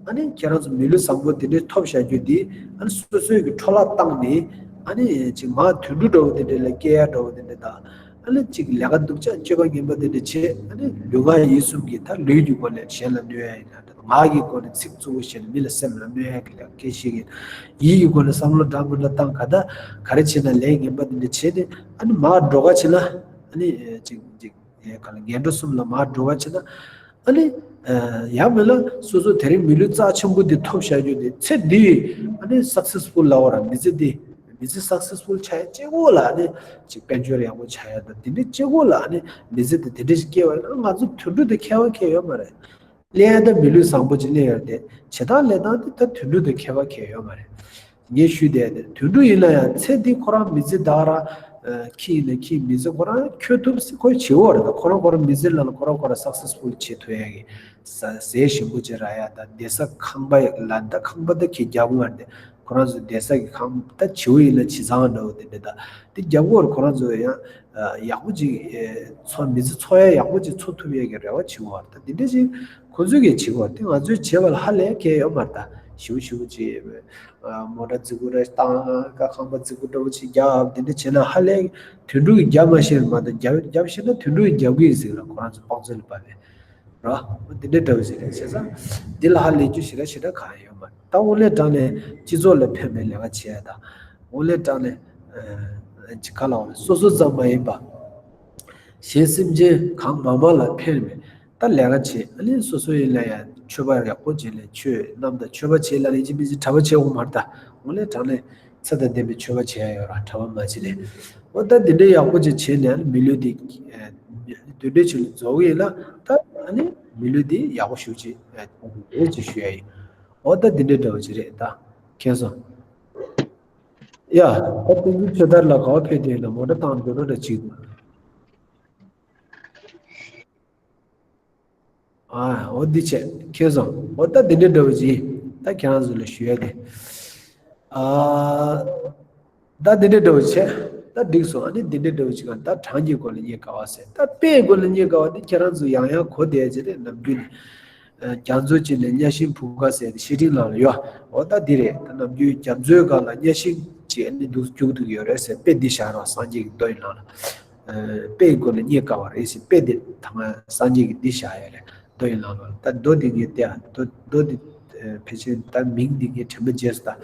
ཨ་ནི་ཁྱེད་རང་ཚོ་མི་ལུས་བཟང་པོ་དེ་འདྲའི་ཐོབ་བཞག་རྒྱུ་འདི་ཨ་ནི་སོ་སོའི་གི་འཕྲོ་བརླག་བཏང་ནས་ཨ་ནི་ཅིག་མར་དུད་འགྲོ་འདྲ་བོ་དེ་འདྲ་ལ་སྐྱེ་ཡ་འདྲ་བོ་དེ་འདྲ་དང་། ཨ་ནི་ཅིག་ལས་ཀ་སྡུག་ཅག་སྤྱོད་པ་ངན་པ་དེ་འདྲ་བྱས། ཨ་ནི་ལུས་ངག་ཡིད་གསུམ་གྱི་ད་ལུས་ཀྱི་སྒོ་ནས་གཞན་ལ་གནོད་ཡ་ཡིན་ན། ངག་གི་སྒོ་ནས་ཚིག་རྩུབ་པོ་བཤད་ནས་མི་ལ་སེམས་ལ་གནོད་ཡ་གི་ལས་ཀ་སྐད་བཤད་ཀྱི། ཡིད་ཀྱི་སྒོ་ནས་བསམ་བློ་འདྲ་མི་འདྲ་བཏང་ག་ད་ག་རེ་བྱས་ན་ལས་ངན་པ་འདི་འདྲ་བྱས་ཏེ་ཨ་ནི་མར་འགྲོ་ག་བྱས་ན་ཨ་ནི་ཅིག་ཅིག་ཨེ་ག་ལ་ངན་འགྲོ་གསུམ་ལ་མར་འགྲོ་ག་བྱས་ན་ཨ་ནི་ཡང་མིན་ལ་སོ་སོ་དེ་རིང་མི་ལུས་རྩ་ཆེན་པོ་འདི་ཐོབ་བཞག་རྒྱུ་འདི་ཚེ་འདིའི་ཨ་ནི་སག་སེ་སི་ཕུལ་ལབ་པ་ར་མི་ཚེ་འདི་མི་ཚེ་སག་སེ་སི་ཕུལ་ཆགས་ཡ་གཅིག་པོ་ལ་ཨ་ནི་ཅིག་དཔལ་འབྱོར་ཡག་པོ་ཆགས་ཡ་དང་དེ་འདྲ་གཅིག་པོ་ལ་ཨ་ནི་མི་ཚེ་འདི་དེ་འདྲ་ཞིག་སྐྱེལ་བ་ཡིན་ན་ང་ཚོ་དུད་འགྲོ་དེ་ཁྱད་པར་གང་ཡང་ཡོད་མ་རེད། ལས་ཡ་ད་མི་ལུས་བཟང་པོ་ཅིག་ལས་ཡོད་དེ་བྱེད་སྟངས་ལས་སྟངས་དེ་ད་དུད་འགྲོ་དང་ཁྱད་པར་གང་ཡང་ཡོད་མ་རེད། ངས་ཞུས་བསྡད་དེ་དུད་འགྲོ་ཡིན་ན་ཡང་ཚེ་འདི་ཁོ་རང་མི་ཚེ་ད་ར་ཁྱི་ཡིན་ན་ཁྱི་མི་ཚེ་ཁོ་རང་འཁྱོལ་ཐུབ་སྲིད་ཁོ་བྱེད་འོ་རེད། ད་ཁོ་རང་ཁོ་རང་མི་ཚེ་ནང་ལ་ཁོ་རང་ཁོ་རང་སག་སེ་སི་ཕུལ་བྱེད་ཐུབ་ཡ་གི་ཟས་ཞིམ་པོ་ཅིག་རག་ཡ་ད་བསྡད་ས་ཁང་པ་ལ་ད་ཁང་པ་ད་ཁྱི་རྒྱབ་ངར་དེ་ཁོ་རང་ཚོ་བསྡད་ས་གི་ཁང་ད་བྱིའུ་ཡིན་ན་བྱི་ཚང་འདྲ་བོ་དེ་འདྲ་ད་དེ་རྒྱབ་འོ་རེད། ཁོ་རང་ཚོ་ཡང་ཡག་པོ་ཅིག་འཚོ་མི་ཚེ་འཚོ་ཡ་ཡག་པོ་ཅིག་འཚོ་ཐུབ་ཡ་གི་རེ་བ་བྱེད་འོ་རེད། ད་དེ་འདྲ་ཅིག་ཁོ་ཚོས་གི་བྱེད་འོ་དེ་ང་ཚོས་བྱེད་པ་ལ་ཧ་ལས་གལ་ཡོད་མ་རེད། ད་ཞིའུ་ཞིའུ་ཅིག་མོ་ཊ་རྫིག་པོ་རེ་བཏང་ཀ་ཁང་པ་རྫིག་པོ་འདྲ་བོ་ཅིག་རྒྱབ་དེ་འདྲ་བྱས་ན་ཧ་ལས་དུད་འགྲོ་གི་རྒྱབ་མ་ཤེས་མ་གཏོགས་རྒྱབ་རྒྱབ་ཤེས་ན་དུད་འགྲོ་གི་རྒྱབ་གི་ཟིག་ལ་ཁོ་རང་ཚོ་དཔང་བཙོན་ལ་བབས་པས་ར། འདི་འདྲ་འདྲ་བོ་ཞིག་རེད། བྱས་ཙང་འདི་ལ་ཧ་ལས་རྒྱུ་ཞེ་དྲག་ཞེ་དྲག་གང་ཡང་ཡོད་མ་རེད། ད་དངོས་གནས་དྲང་གནས་སྤྱི་ཚོགས་ལ་ཕན་པའི་ལས་ཀ་བྱས་ཡ་དང་དངོས་གནས་དྲང་གནས་ཅིག་ག་ལ་བ་རེད། སོ་སོ་ཙམ་མ་ཡིན་པ་གཞན་སེམས་ཅན་གང་མང་མང་ལ་ཕན་པའི་ད་ལས་ཀ་བྱེད། ཨ་ནི་སོ་སོ་ཡིན་ན་ཡང་མཆོད་པ་ཡག་པོ་བྱེད་ལས་མཆོད་རྣམས་དང་མཆོད་པ་བྱེད་ལ་ལས་ཅི་མི་ཅི་གྲྭ་པ་བྱེད་འོང་མ་རེད། ད་དངོས་གནས་དྲང་གནས་ཚེ་དང་ལྡན་པའི་མཆོད་པ་བྱེད་ཡ་ཡོད་ར་གྲྭ་པ་མ་བྱེད་ལས། འོ་ད་འདི་འདྲའི་ཡག་པོ་ཅིག་བྱེད་ནས་ཨ་ནི་མི་ལུས་འདི་དུད་འགྲོའི་ཆོས་ལུས་རྫོགས་ཡིན་ལ་ད་ཨ་ནི་མི་ལུས་འདི་ཡག་པོ་ཞུ་ཅིག་ཡོད་ཅིག་ཞུ་ཡ་ཡིན། འོ་ད་འདི་འདྲའི་འདྲ་བོ་ཅིག་རེད། ད་མཁྱེན་སོང་། ཡ། ད་ཏིང་འཛིན་ཆོས་དར་ལ་ག་བ་ཕེབས་དེ་ལ་མོ་ཊ་བཏང་འགྲོ་འགྲོ་འདྲ་ཅིག་འདུག་ཨ། འོ་འདི་བྱས་མཁྱེན་སོང་། འོ་ད་འདི་འདྲའི་འདྲ་བོ་ཅིག་ད་ཁྱེད་རང་ཚོ་ལ་ཞུ་ཡ་དེ། ཨ། ད་འདི་འདྲའི་འདྲ་བོ་བྱས་ད་འགྲིག་སོང་། ཨ་ནི་འདི་འདྲའི་འདྲ་བོ་ཅིག་ག་ད་གྲངས་ཀྱི་སྒོ་ནས་རྙེད་དཀའ་བ་ཟེར། ད་དཔེའི་སྒོ་ནས་རྙེད་དཀའ་བ་འདི་ཁྱེད་རང་ཚོ་ཡང་ཡང་གོ་བསྡད་ཅེས་རེད། ནམ་རྒྱུན་ནས་རྒྱ་མཚོ་ཅིག་ནས་གཉའ་ཤིང་བུ་ག་ཟེར་ཏེ་བཤད་ཁྲིམས་ནང་ལ་ཡོད། འོ་ད་འདི་རེད། ད་ནམ་རྒྱུན་རྒྱ་མཚོའི་སྒང་ལ་གཉའ་ཤིང་ཅིག་ཨ་ནི་འདུག་རྒྱུག་འདུག་ཡོད་རེད་ཟེར་དཔེ་འདི་བཞག་རོགས། སངས་རྒྱས་ཀྱི་མདོ་ཡི་ནང་ལ་དཔེའི་སྒོ་ནས་རྙེད་དཀའ་བ་རེད་ཟེར་དཔེ་འདི་ད་སངས་རྒྱས་ཀྱི་འདི་བཞག་ཡོད་རེད། མདོ་ཡི་ལམ་ལ་ད་མདོ་འདི་ངས་བལྟས་ཨ། མདོ་མདོ་འདི་ཨ་ཕལ་ཆེར་ད་མིང་འདི་ངས་དྲན་པ་བརྗེད་སོང་།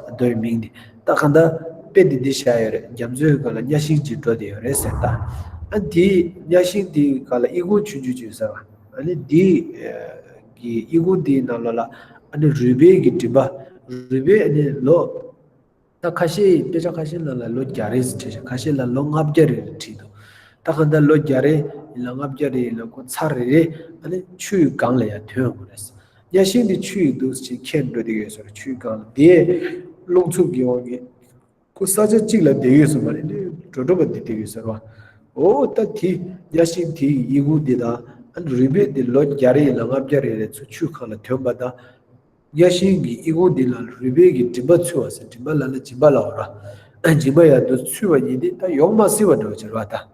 ད་མདོ་ཡི་མིང་འདི་ད་གང་ལྟར་དཔེ་འདི་འདི་བཞག་ཡོད་རེད། རྒྱ་མཚོའི་སྒང་ལ་གཉའ་ཤིང་ཅིག་འགྲོ་བསྡད་ཡོད་རེད་ཟེར། ད་ཨ་འདི་གཉའ་ཤིང་འདི་སྒང་ལ་ཨི་ཁུང་ཆུང་ཆུང་ཅིག་ཡོད་ས་རེད། ཨ་ནི་འདི་ཨ་གི་ཨི་ཁུང་འདིའི་ནང་ལོགས་ལ་ཨ་ནི་རུས་སྦལ་གྱི་མགྲིན་པ། རུས་སྦལ་ཨ་ནི་ལོ། ད་ཁ་ཤས་དཔེ་ཆ་ཁ་ཤས་ནང་ལ་ལོ་བརྒྱ་རེ་ཟེར་བྲིས་ཤག་ཁ་ཤས་ལ་ལོ་ལྔ་བརྒྱ་རེ་རེ་བྲིས་འདུག་ད་གང་ལྟར་ལོ་བརྒྱ་རེ་ཡིན་ལ་ལྔ་བརྒྱ་རེ་ཡིན་ལ་ཁོ་ཚར་རེ་རེ་ཨ་ནི་ཆུའི་སྒང་ལ་ཡང་ཐོན་ཡོང་གི་རེད། གཉའ་ཤིང་འདི་ཆུ་ཡི་འདུག་ཅེས་ཁྱེར་འགྲོ་བསྡད་ཡོད་ཟེར། ཆུའི་སྒང་ལ་དེ་རླུང་འཚུབ་ཀྱི་འོག་ནས་ཁོ་ས་ཆ་གཅིག་ལ་བསྡད་ཡོད་ཟེར་མ་རེད། འདི་འགྲོ་འགྲོ་བ་འདི་བསྡད་ཡོད་ཟེར་བ། འོ་ད་དེ་གཉའ་ཤིང་དེ་ཡི་ཨི་ཁུང་འདི་དང་ཨ་ནི་རུས་སྦལ་འདི་ལོ་བརྒྱ་རེ་ཡིན་ལ་ལྔ་བརྒྱ་རེ་རེ་ཚུར་ཆུའི་སྒང་ལ་ཐོན་པ་དང་། གཉའ་ཤིང་གི་ཨི་ཁུང་འདི་ལ་རུས་སྦལ་གྱི་མགྲིན་པ་ཚུད་པ་ཟེར། མགྲིན་པ་ལ་ལ་སྦྱིན་པ་ལབ་པ་རེད། སྦྱིན་པ་ཡང་འདི་ཚུད་པ་ཡིན་དུས་ད་ཡོང་མ་སྲིད་པ་འདྲ་བོ་ཅིག་རེད་པ་ད།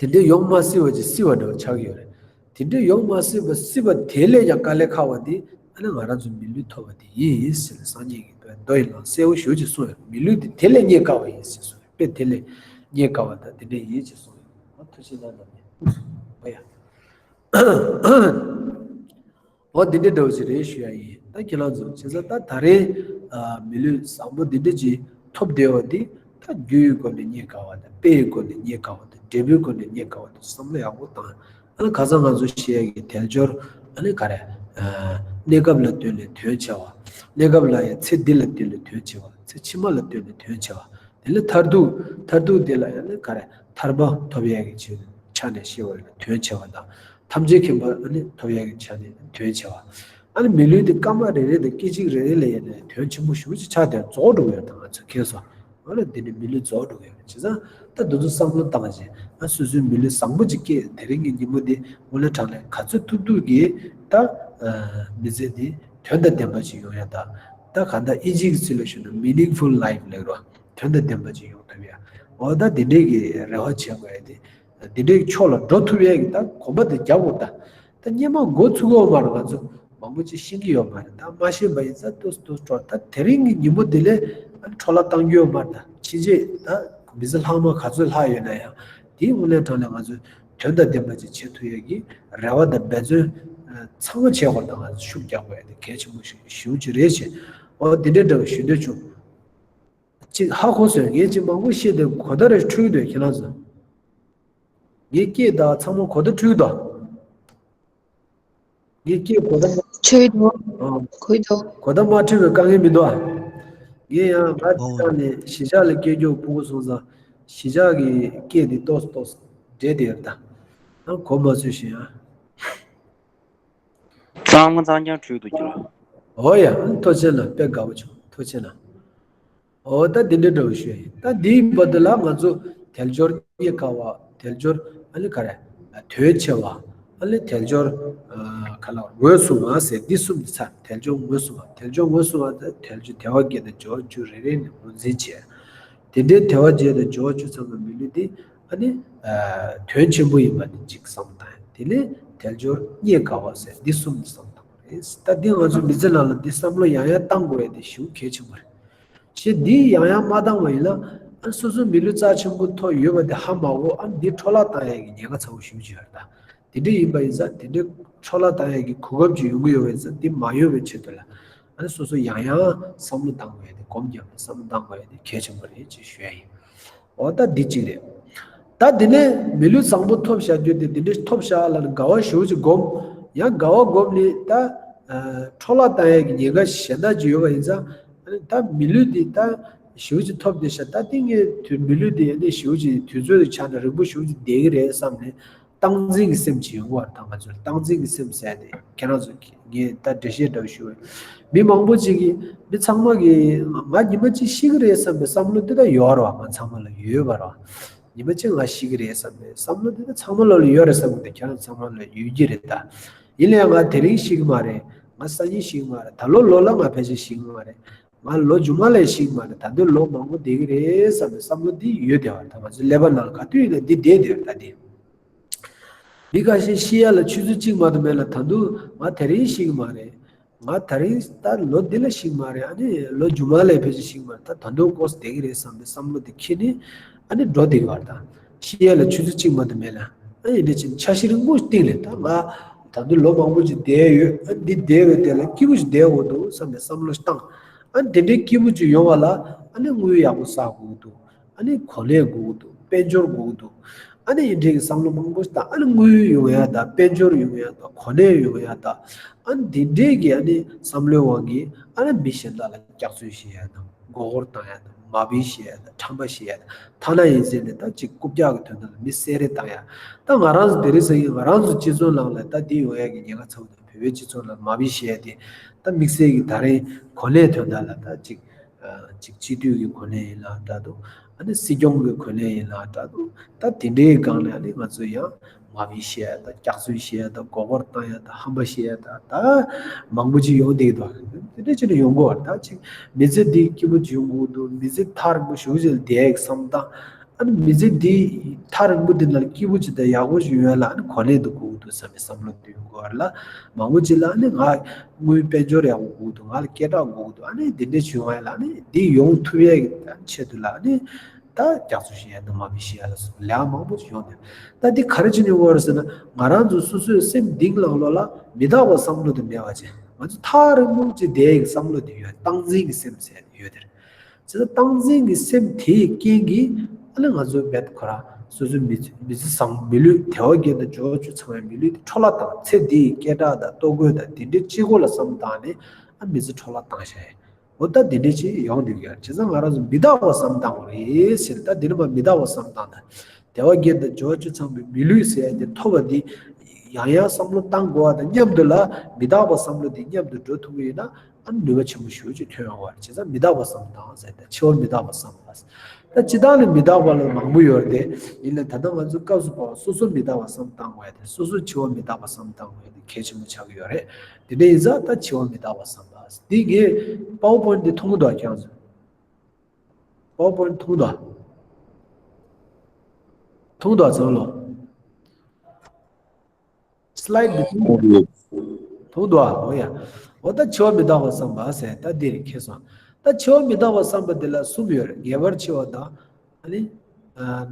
དེ་འདྲའི་ཡོང་མ་སྲིད་པ་ཅིག་སྲིད་པ་འདྲ་བོ་ཆགས་ཀྱི་ཡོད་རེད། དེ་འདྲའི་ཡོང་མ་སྲིད་པ་སྲིད་པ་དེ་ལས་ཀྱང་དཀའ་ལས་ཁག་པ་དེ་ཨ་ནི་ང་རང་ཚོ་མི་ལུས་ཐོབ་པ་དེ་ཡིན་ཟེར་ནས་སངས་རྒྱས་ཀྱིས་མདོ་ཡི་ལམ་གསལ་པོ་ཞེ་པོ་ཅིག་གསུངས་ཡོད། མི་ལུས་དེ་དེ་ལས་རྙེད་དཀའ་བ་ཡིན་ཟེར་གསུངས་ཡོད། དཔེ་དེ་ལས་རྙེད་དཀའ་བ་དང་དེ་འདྲ་ཡིན་ཅེས་གསུངས་ཡོད། ཨ་ཐུགས་རྗེ་གནང་། ཨོ་ཡ། འོ་འདི་འདྲའི་འདྲ་བོ་ཞིག་རེད་ཞུ་ཡ་ཡིན། ད་ཁྱེད་རང་ཚོ་བྱས་ཙང་ད་ད་རེས་ཨ་མི་ལུས་བཟང་པོ་འདི་འདྲ་ཅིག་ཐོབ་བསྡད་པ་འདི་ད་རྒྱུ་ཡི་སྒོ་ནས་རྙེད་དཀའ་བ་དང་དཔེ་ཡི་སྒོ་ནས་རྙེད་དཀའ་བ་དང་འབྲས་བུའི་སྒོ་ནས་རྙེད་དཀའ་བ་དང་བསམ་བློ་ཡག་པོ་བཏང་། ཨ་ནི་ཁ་སང་ང་ཚོ་བཤད་ཡ་གི་དལ་འབྱོར་ཨ་ནི་ག་རེ་ཨ་གནས་སྐབས་ལ་ལྟོས་ནས་དོན་ཆེ་བ། གནས་སྐབས་ལ་ཡང་ཚེ་འདི་ལ་ལྟོས་ནས་དོན་ཆེ་བ། ཚེ་ཕྱི་མ་ལ་ལྟོས་ནས་དོན་ཆེ་བ། དེ་ལས་མཐར་ཐུག་མཐར་ཐུག་དེ་ལ་ཡང་ནི་ག་རེ་ཐར་པ་ཐོབ་ཡས་ཀྱི་ཆེད་ཆ་ནས་ཤེས་པ་ལ་དོན་ཆེ་བ་དང་། ཐམས་ཅད་མཁྱེན་པ་ཨ་ནི་ཐོབ་ཡས་ཀྱི་ཆ་ནས་དོན་ཆེ་བ། ཨ་ནི་མི་ལུས་འདི་སྐར་མ་རེ་རེ་དང་སྐད་ཅིག་རེ་རེ་ལ་ཡིན་ནའི་དོན་ཆེན་པོ་ཞེ་པོ་ཅིག་ཆགས་བསྡད་རྫོགས་འགྲོ་གི་ཡོད་ད། ང་ཚོས་མཁྱེན་སོང་། ཨ་ནི་འདི་ནི་མི་ལུས་རྫོགས་འགྲོ་གི་ཡོད་རེད། བྱས་ཙང་ད་འདི་ཚོ་བསམ་བློ་བཏང་བྱས་ཨ་སོ་སོའི་མི་ལུས་བཟང་པོ་ཅིག་སྐྱེས་དེ་རིང་གི་ཉིན་མོ་འདི་དངོས་གནས་དྲང་གནས་ག་ཚོད་ཐུབ་ཐུབ་ཀྱིས་ད་མི་ཚེ་འདི་དོན་དང་ལྡན་པ་ཅིག་ཡོང་ཡ་ད། ད་ག་ད་ཨིན་ཇི་གི་ཚིག་ལ་ཞུས་ན་meaningful life ལབ་རོ། དོན་དང་ལྡན་པ་ཅིག་ཡོང་ཐུབ་ཡ། འོ་ད་འདི་འདྲའི་གི་རེ་བ་བྱེད་དགོས་ཡ་དེ། འདི་འདྲའི་གི་ཕྱོགས་ལ་འགྲོ་ཐུབ་ཡ་གི་ད་གོམ་པ་དེ་རྒྱག་དགོས་ད། ད་སྔོན་མ་འགོ་ཚུགས་ཡོད་མ་རེད། ང་ཚོ་མང་པོ་ཅིག་ཤེས་ཀྱི་ཡོད་མ་རེད། ད་མ་ཤེས་པ་ཡིན་ཙང་ཏོག་ཙམ་ཏོག་ཙམ་འགྲོ། ད་དེ་རིང་གི་ཉིན་མོ་འདི་ལས་ཨ་འཕྲོ་བརླག་བཏང་རྒྱུ་ཡོད་མ་རེད། ད་ཕྱིན་ཆད་ད་མི་ཚེ་ལྷག་མ་ག་ཚོད་ལྷག་ཡོད་ན་ཡང་དེའི་དངོས་གནས་དྲང་གནས་ང་ཚོ་དོན་དང་ལྡན་པ་ཅིག་བྱེད་ཐུབ་ཡ་གི་རེ་བ་དང་འབད་བརྩོན་ཚང་མ་བྱེད་དགོས། ད་ང་ཚོ་ཤུགས་རྒྱག་དགོས་ཡ་དེ་གལ་ཆེན་པོ་ཞིག་ཞེ་པོ་ཅིག་རེད་ཅེས། འོ་འདི་འདྲའི་འདྲ་བ་ཞུ་འདོད་བྱུང་། ཅིག་ཧ་གོ་སོང་། ངས་ཅིག་མང་པོ་བཤད་དེ་གོ་བརྡ་རེ་འཕྲོད་འདུག་ཁྱེད་རང་ཚོ། ངའི་སྐད་དང་ཚང་མ་གོ་བརྡ་འཕྲོད་འདུག་ངའི་སྐད་གོ་བརྡ་མ་འཕྲོད་འདུག་ཨ། གོ་འདུག་གོ་བརྡ་མ་འཕྲོད་པའི་དཀའ་ངལ་མི་འདུག་ཨ། ངས་ཡང་ང་ཨོ། ཅིག་ནས་གཞིས་ཆགས་ལ་སྐད་རྒྱོག་ཕོག་གོ་སོང་ཙང་གཞིས་ཆགས་ཀྱི་སྐད་འདི་ཏོག་ཙམ་ཏོག་ཙམ་འདྲེས་བསྡད་ཡོད་ད། ཨ་གོ་མ་ཚོད་ཤིང་ཨ། གཙང་མ་གཙང་རྐྱང་འཕྲོད་འདུག་ཁྱེད་ལ། འོ་ཡ། ཐུགས་རྗེ་གནང་། དཔེ་དགའ་པོ་བྱུང་། ཐུགས་རྗེ་གནང་། འོ་ད་འདི་འདྲའི་འདྲ་བོ་ཞུ་ཡ་ཡིན། ད་འདིའི་བར་དུ་ལ་ང་ཚོ་དལ་འབྱོར་རྙེད་དཀའ་བ། དལ་འབྱོར་ཨ་ནི་ག་རེ་དོན་ཆེ་བ། ཨ་ནི་དལ་འབྱོར་ཨ་ག་ལ་ངོས་བཟུང་བ་ཟེར་འདི་གསུམ་འདི་ཚར། དལ་འབྱོར་ངོས་བཟུང་བ། དལ་འབྱོར་ངོས་བཟུང་བ་དང་དལ་འབྱོར་དལ་བ་བརྒྱད་དང་འབྱོར་བ་བཅུ་རེ་རེ་ནས་ངོས་འཛིན་བྱས། དེ་འདྲའི་དལ་བ་བརྒྱད་དང་འབྱོར་བ་བཅུ་ཚང་མ་མི་ལུས་འདི་ཨ་ནི་ཨ་དོན་ཆེན་པོ་ཡིན་པ་འདི་གཅིག་བསམ་བློ་བཏང་ཡ། དེ་ནས་དལ་འབྱོར་རྙེད་དཀའ་བ་ཟེར་འདི་གསུམ་འདི་བསམ་བློ་བཏང་དགོས་རེད། ད་འདི་ང་ཚོ་མི་ཚེ་ནང་ལ་འདི་བསམ་བློ་ཡང་ཡང་བཏང་དགོས་ཡ་འདི་ཞེ་པོ་གལ་ཆེན་པོ་རེད། ཞེས་འདི་ཡང་ཡང་མ་བཏང་བ་ཡིན་ན་ཨ་སོ་སོའི་མི་ལུས་རྩ་ཆེན་པོ་ཐོབ་ཡོད་པ་དེ་ཧ་མ་གོ་ཨ་འདི་འཕྲོ་བརླག་བཏང་ཡ་གི་ཉེན་ཁ་ཚ་བོ་ཞེ་པོ་ཅིག་ཡོད་རེད་ད། དེ་འདྲ་ཡིན་པ་ཡིན་ཙང་དེ་འདྲའི་འཕྲོ་བརླག་བཏང་ཡ་གི་གོ་སྐབས་ཅིག་ཡོང་གི་ཡོད་པ་ཡིན་ཙང་དེ་མ་ཡོང་བའི་ཆེད་དུ་ལ་ཨ་ནི་སོ་སོ་ཡང་ཡང་བསམ་བློ་བཏང་དགོས་ཡ་དེ། སྒོམ་རྒྱབ་ནས་བསམ་བློ་བཏང་དགོས་ཡ་དེ་གལ་ཆེན་པོ་རེད་ཅེས་ཞུ་ཡ་ཡིན། འོ་ད་འདི་གཅིག་རེད། ད་དེ་ནས་མི་ལུས་བཟང་པོ་ཐོབ་བཞག་རྒྱུ་དེ་འདི་འདྲ་ཐོབ་བཞག་ལ་ནི་དགའ་བ་ཞེ་པོ་ཅིག་སྒོམ། ཡང་དགའ་བ་སྒོམ་ནས་ད་ཨ་འཕྲོ་བརླག་བཏང་ཡ་གི་ཉེན་ཁ་གཞན་དག་ཅིག་ཡོད་པ་ཡིན་ཙང་ཨ་ནི་ད་མི་ལུས་འདི་ད་ཞེ་པོ་ཅིག་ཐོབ་བསྡད་ཤག་ད་དེ་ངས་དུས་མི་ལུས་འདི་ཨ་ནི་ཞེ་པོ་ཅིག་དུས་ཚོད་དུ་ཆགས་ན་རིང་པོ་ཞེ་པོ་ཅིག་བསྡད་ཀྱི་རེད་བསམ་ནས། སྟངས་འཛིན་གྱི་སེམས་ཅིག་ཡོང་གི་ཡོད་རེད། ད་ང་ཚོར་སྟངས་འཛིན་གྱི་སེམས་ཟེར་ཏེ་ཁྱེད་རང་ཚོ་ངས་ད་འགྲེལ་བཤད་འདྲ་བོ་ཞུ་བ་ཡིན། མི་མང་པོ་ཅིག་གིས་མི་ཚང་མ་གིས་ང་ཉི་མ་གཅིག་ཤི་གི་རེད་བསམ་པའི་བསམ་བློ་དེ་ད་ཡོད་རེད་བ། ང་ཚང་མ་ལ་ཡོད་པ་རེད་བ། ཉི་མ་གཅིག་ང་ཤི་གི་རེད་བསམ་པའི་བསམ་བློ་དེ་ད་ཚང་མ་ལ་ཡོད་རེད་བསམ་གི་འདུག་ཁྱེད་རང་ཚང་མ་ལ་ཡོད་ཀྱི་རེད་ད། ཡིན་ན་ཡང་ང་དེ་རིང་ཤི་གི་མ་རེད། ང་སང་ཉིན་ཤི་གི་མ་རེད། ད་ལོ་ལོ་ལ་ང་ཕལ་ཆེར་ཤི་གི་མ་རེད། ང་ལོ་རྒྱུས་མ་ལ་ཤི་གི་མ་རེད། ད་དུང་ལོ་མང་པོ་བསྡད་ཀྱི་རེད་བསམ་པའི་བསམ་བློ་དེ་ཡོད་བསྡད་པ་རེད། ད་ང་ཚོའི་ཀླད་པ་ནང་ལ་ག་དུས་ཡིན་ན་འདི་བསྡད་བསྡད་རེད་ད་འདི། མི་ཁ་ཤས་ཤི་ཡ་ལ་ཆུ་ཚོད་གཅིག་མ་གཏོགས་མེད་ལ་ད་དུང་ང་དེ་རིང་ཤི་གི་མ་རེད། ང་དེ་རིང་ད་ལོ་འདི་ལ་ཤི་གི་མ་རེད། ཨ་ནི་ལོ་རྒྱུས་མ་ལ་ཕལ་ཆེར་ཤི་གི་མ་རེད། ད་ད་དུང་ལྐོག་ཟ་བསྡད་ཀྱི་རེད་བསམ་པའི་བསམ་བློ་དེ་འཁྱེར་ནས་ཨ་ནི་འགྲོ་བསྡད་ཀྱི་བ་རེད། ད་ཤི་ཡ་ལ་ཆུ་ཚོད་གཅིག་མ་གཏོགས་མེད་ལ་ཨ་ཡིན་ནའི་ཅིག་འཆར་གཞི་རིང་པོ་སྟེང་ལ་ད་ང་ ད་དུང་ལོ་མང་པོ་ཅིག་བསྡད་ཡོད། ཨ་འདི་བསྡད་པའི་དེ་ལ་སྐྱིད་པོ་ཞིག་བསྡད་དགོས་འདུག་བསམ་པའི་བསམ་བློ་ཞིག་བཏང་། ཨ་འདི་འདྲའི་སྐྱིད་པོ་ཅིག་ཡོང་བ་ལ་ཨ་ནི་དངུལ་ཡག་པོ་བསགས་དགོས་འདུག་ཨ་ནི་གོ་གནས་དགོས་འདུག་དཔལ་འབྱོར་དགོས་འདུག་ཨ་ནི་འདི་འདྲའི་གི་བསམ་བློ་མང་པོ་ཞིག་བཏང་། ཨ་ནི་དངུལ་ཡོང་ཡ་དང་དཔལ་འབྱོར་ཡོང་ཡ་དང་གོ་གནས་ཡོང་ཡ་དང་། ཨ་ནི་འདི་འདྲའི་གི་ཨ་ནི་བསམ་བློའི་དབང་གིས་ཨ་ནི་མི་གཞན་དག་ལ་སྐྱག་རྫུན་བཤད་ཡ་དང་མགོ་སྐོར་བཏང་ཡ་དང་མ་དཔེ་བཤད་ཡ་དང་ཁྲམ་པ་བཤད་ཡ་དང་། ཐ་ན་ཡིན་ཟེར་ནས་ད་ཅིག་རྐུབ་བཀྱག་གི་དོན་དག་ལ་མི་བསད་རེས་བཏང་ཡ། ད་ང་རང་ཚོ་དེ་རིང་སང་ཉིན་ང་རང་ཚོ་སྤྱི་ཚོགས་ནང་ལ་ད་འདི་ཡོང་ཡ་གི་ཉེན་ཁ་ཚ་པོ་དང་། བོད་པའི་སྤྱི་ཚོགས་ནང་མ་དཔེ་བཤད་ཡ་དེ་ད་དམིགས་བསལ་གྱི་ད་རིང་གོ་གནས་དོན་དག་ལ་ད་ཅིག་ཅིག་སྤྱི་འཐུས་ཀྱི་གོ་གནས་ཡིན་ལ་འདྲ་འདུག་ཨ་ནི་སྲིད་སྐྱོང་གི་གོ་གནས་ཡིན་ལ་འདྲ་འདུག་ད་དེ་འདྲའི་སྒང་ནས་ཨ་ནི་ང་ཚོ་ཡང་མ་དཔེ་བཤད་ཡ་ད་སྐྱག་རྫུན་བཤད་ཡ་ད་མགོ་སྐོར་བཏང་ཡ་ད་ཧམ་པ་བཤད་ཡ་ད་ད་མང་པོ་ཅིག་ཡོང་བསྡད་འདུག་དེ་འདྲ་ཅིག་ནས་ཡོང་གི་ཡོད་རེད། ད་ཅིག་མི་ཚེ་འདི་སྐྱིད་པོ་ཅིག་ཡོང་དགོས་འདུག་མི་ཚེ་ཐག་རིང་པོ་ཞེ་པོ་ཅིག་ལ་བསྡད་ཡ་གི་བསམ་སྟངས། ཨ་ནི་མི་ཚེ་འདི་ཐག་རིང་པོ་འདི་ནང་སྐྱིད་པོ་ཅིག་དང་ཡག་པོ་ཞིག་ཡོང་ཡ་ལ་ཨ་ནི་གོ་གནས་འདི་དགོས་འདུག་བསམ་པའི་བསམ་བློ་འདི་ཡོང་དགོས་པ་ལ། མང་པོ་ཅིག་ལ་ཨ་ནི་ང་དངུལ་དཔལ་འབྱོར་ཡག་པོ་དགོས་འདུག་ང་ལ་སྐད་གྲགས་དགོས་འདུག་ཨ་ནི་འདི་འདྲ་བྱུང་བ་ལ་ཨ་ནི་འདི་ཡོང་ཐུབ་ཡ་གི་ཆེད་དུ་ལ་ཨ་ནི་ད་རྒྱག་ཚོད་བྱེད་ཡ་འདུག་མ་མི་ཤེས་ཡ་ལ་སོགས་ལས་མང་པོ་ཅིག་ཡོང་དེ། ད་འདི་ག་རེ་བྱས་ནས་ཡོང་བ་རེད་ཟེར་ན། ང་རང་ཚོ་སོ་སོའི་སེམས་གཏིང་ནང་ལོགས་ལ་མི་རྟག་པ་བསམ་བློ་དེ་མེད་པ་བྱས། ང་ཚོ་ཐག་རིང་པོ་ཅིག་བསྡད་ཡ་གི་བསམ་བློ་དེ་ཡོད། སྟངས་འཛིན་གྱི་སེམས་ཟེར་ཡ་ཡོད་དེ། བྱས་ཙང་སྟངས་འཛིན་གྱི་སེམས་དེའི་རྐྱེན་གྱིས་ཨ་ནི་ང་ཚོའི་བེད་ཁོ་རང་སོ་སོའི་མི་མི་ཚེ་བཟང་མི་ལུས་དལ་བ་བརྒྱད་དང་འབྱོར་བ་བཅུ་ཚང་བའི་མི་ལུས་དེ་འཕྲོ་བརླག་བཏང་། ཚེ་འདིའི་སྐད་གྲགས་དང་ལྟོ་གོས་དང་དེ་འདྲའི་གཅིག་པོ་ལ་བསམ་བཏང་ནས་ཨ་མི་ཚེ་འཕྲོ་བརླག་བཏང་བཞག་ཡ། འོ་ད་དེ་འདྲའི་ཅིག་ཡོང་འདུག་ཡ། བྱས་ཙང་ང་རང་ཚོ་མི་རྟག་པ་བསམ་བཏང་དགོས་རེད་ཟེར། ད་འདི་ནི་མ་མི་རྟག་པ་བསམ་བཏང་ད། དལ་བ་བརྒྱད་དང་འབྱོར་བ་བཅུ་ཚང་བའི་མི་ལུས་ཟེར་ཡ་དེ་ཐོབ་པ་འདི་ཡང་ཡང་བསམ་བློ་བཏང་དགོས་པ་དང་མཉམ་དུ་ལ་མི་རྟག་པ་བསམ་བློ་འདི་མཉམ་དུ་འགྲོ་ཐུབ་ཀྱི་ཡོད་ན། ཨ་ནུས་པ་ཆེན་པོ་ཞེ་པོ་ཅིག་ཐོན་ཡོང་བ་རེད། བྱས་ཙང་མི་རྟག་པ་བསམ་བཏང་ཟེར་ཏེ་འཆི་བ་མི་རྟག་པ་བསམ་པ། ད་སྤྱིར་བཏང་ནས་མི་རྟག་པ་ལ་མང་པོ་ཡོད་རེད་དེ། ཡིན་ནའི་ད་ལྟ་ང་ཚོ་སྐབས་སུ་བབས་པ་སོ་སོ་མི་རྟག་པ་བསམ་བཏང་དགོས་ཡ་དེ། སོ་སོ་འཆི་བ་མི་རྟག་པ་བསམ་བཏང་དགོས་ཡ་དེ་གལ་ཆེན་པོ་ཆགས་ཀྱི་ཡོད་རེད། དེ་འདྲ་ཡིན་ཙང་ད་འཆི་བ་མི་རྟག་པ་བསམ་པ། འདི་ངས་པ་ཝར་པོ་ཡིན་ཊི་འདི་མཐོང་གི་འདུག་ཁྱེད་རང་ཚོ། པ་ཝར་པོ་ཡིན་ཊི་མཐོང་གི་འདུག་མཐོང་གི་འདུག་ཚང་ལོ། སི་ལའེ་ཌི་འདི་མཐོང་གི་འདུག་མཐོང་གི་འདུག་འོ་ཡ། འོ་ད་འཆི་བ་མི་རྟག་པ་བསམ་པ་ཟེར་ད་འདི་རེད། ཁྱེད་སོང་། ད་འཆི་བ་མི་རྟག་པ་བསམ་པ་འདི་ལ་གསུམ་ཡོད་རེད། ངེས་པར་འཆི་བ་དང་། ཨ་ནི།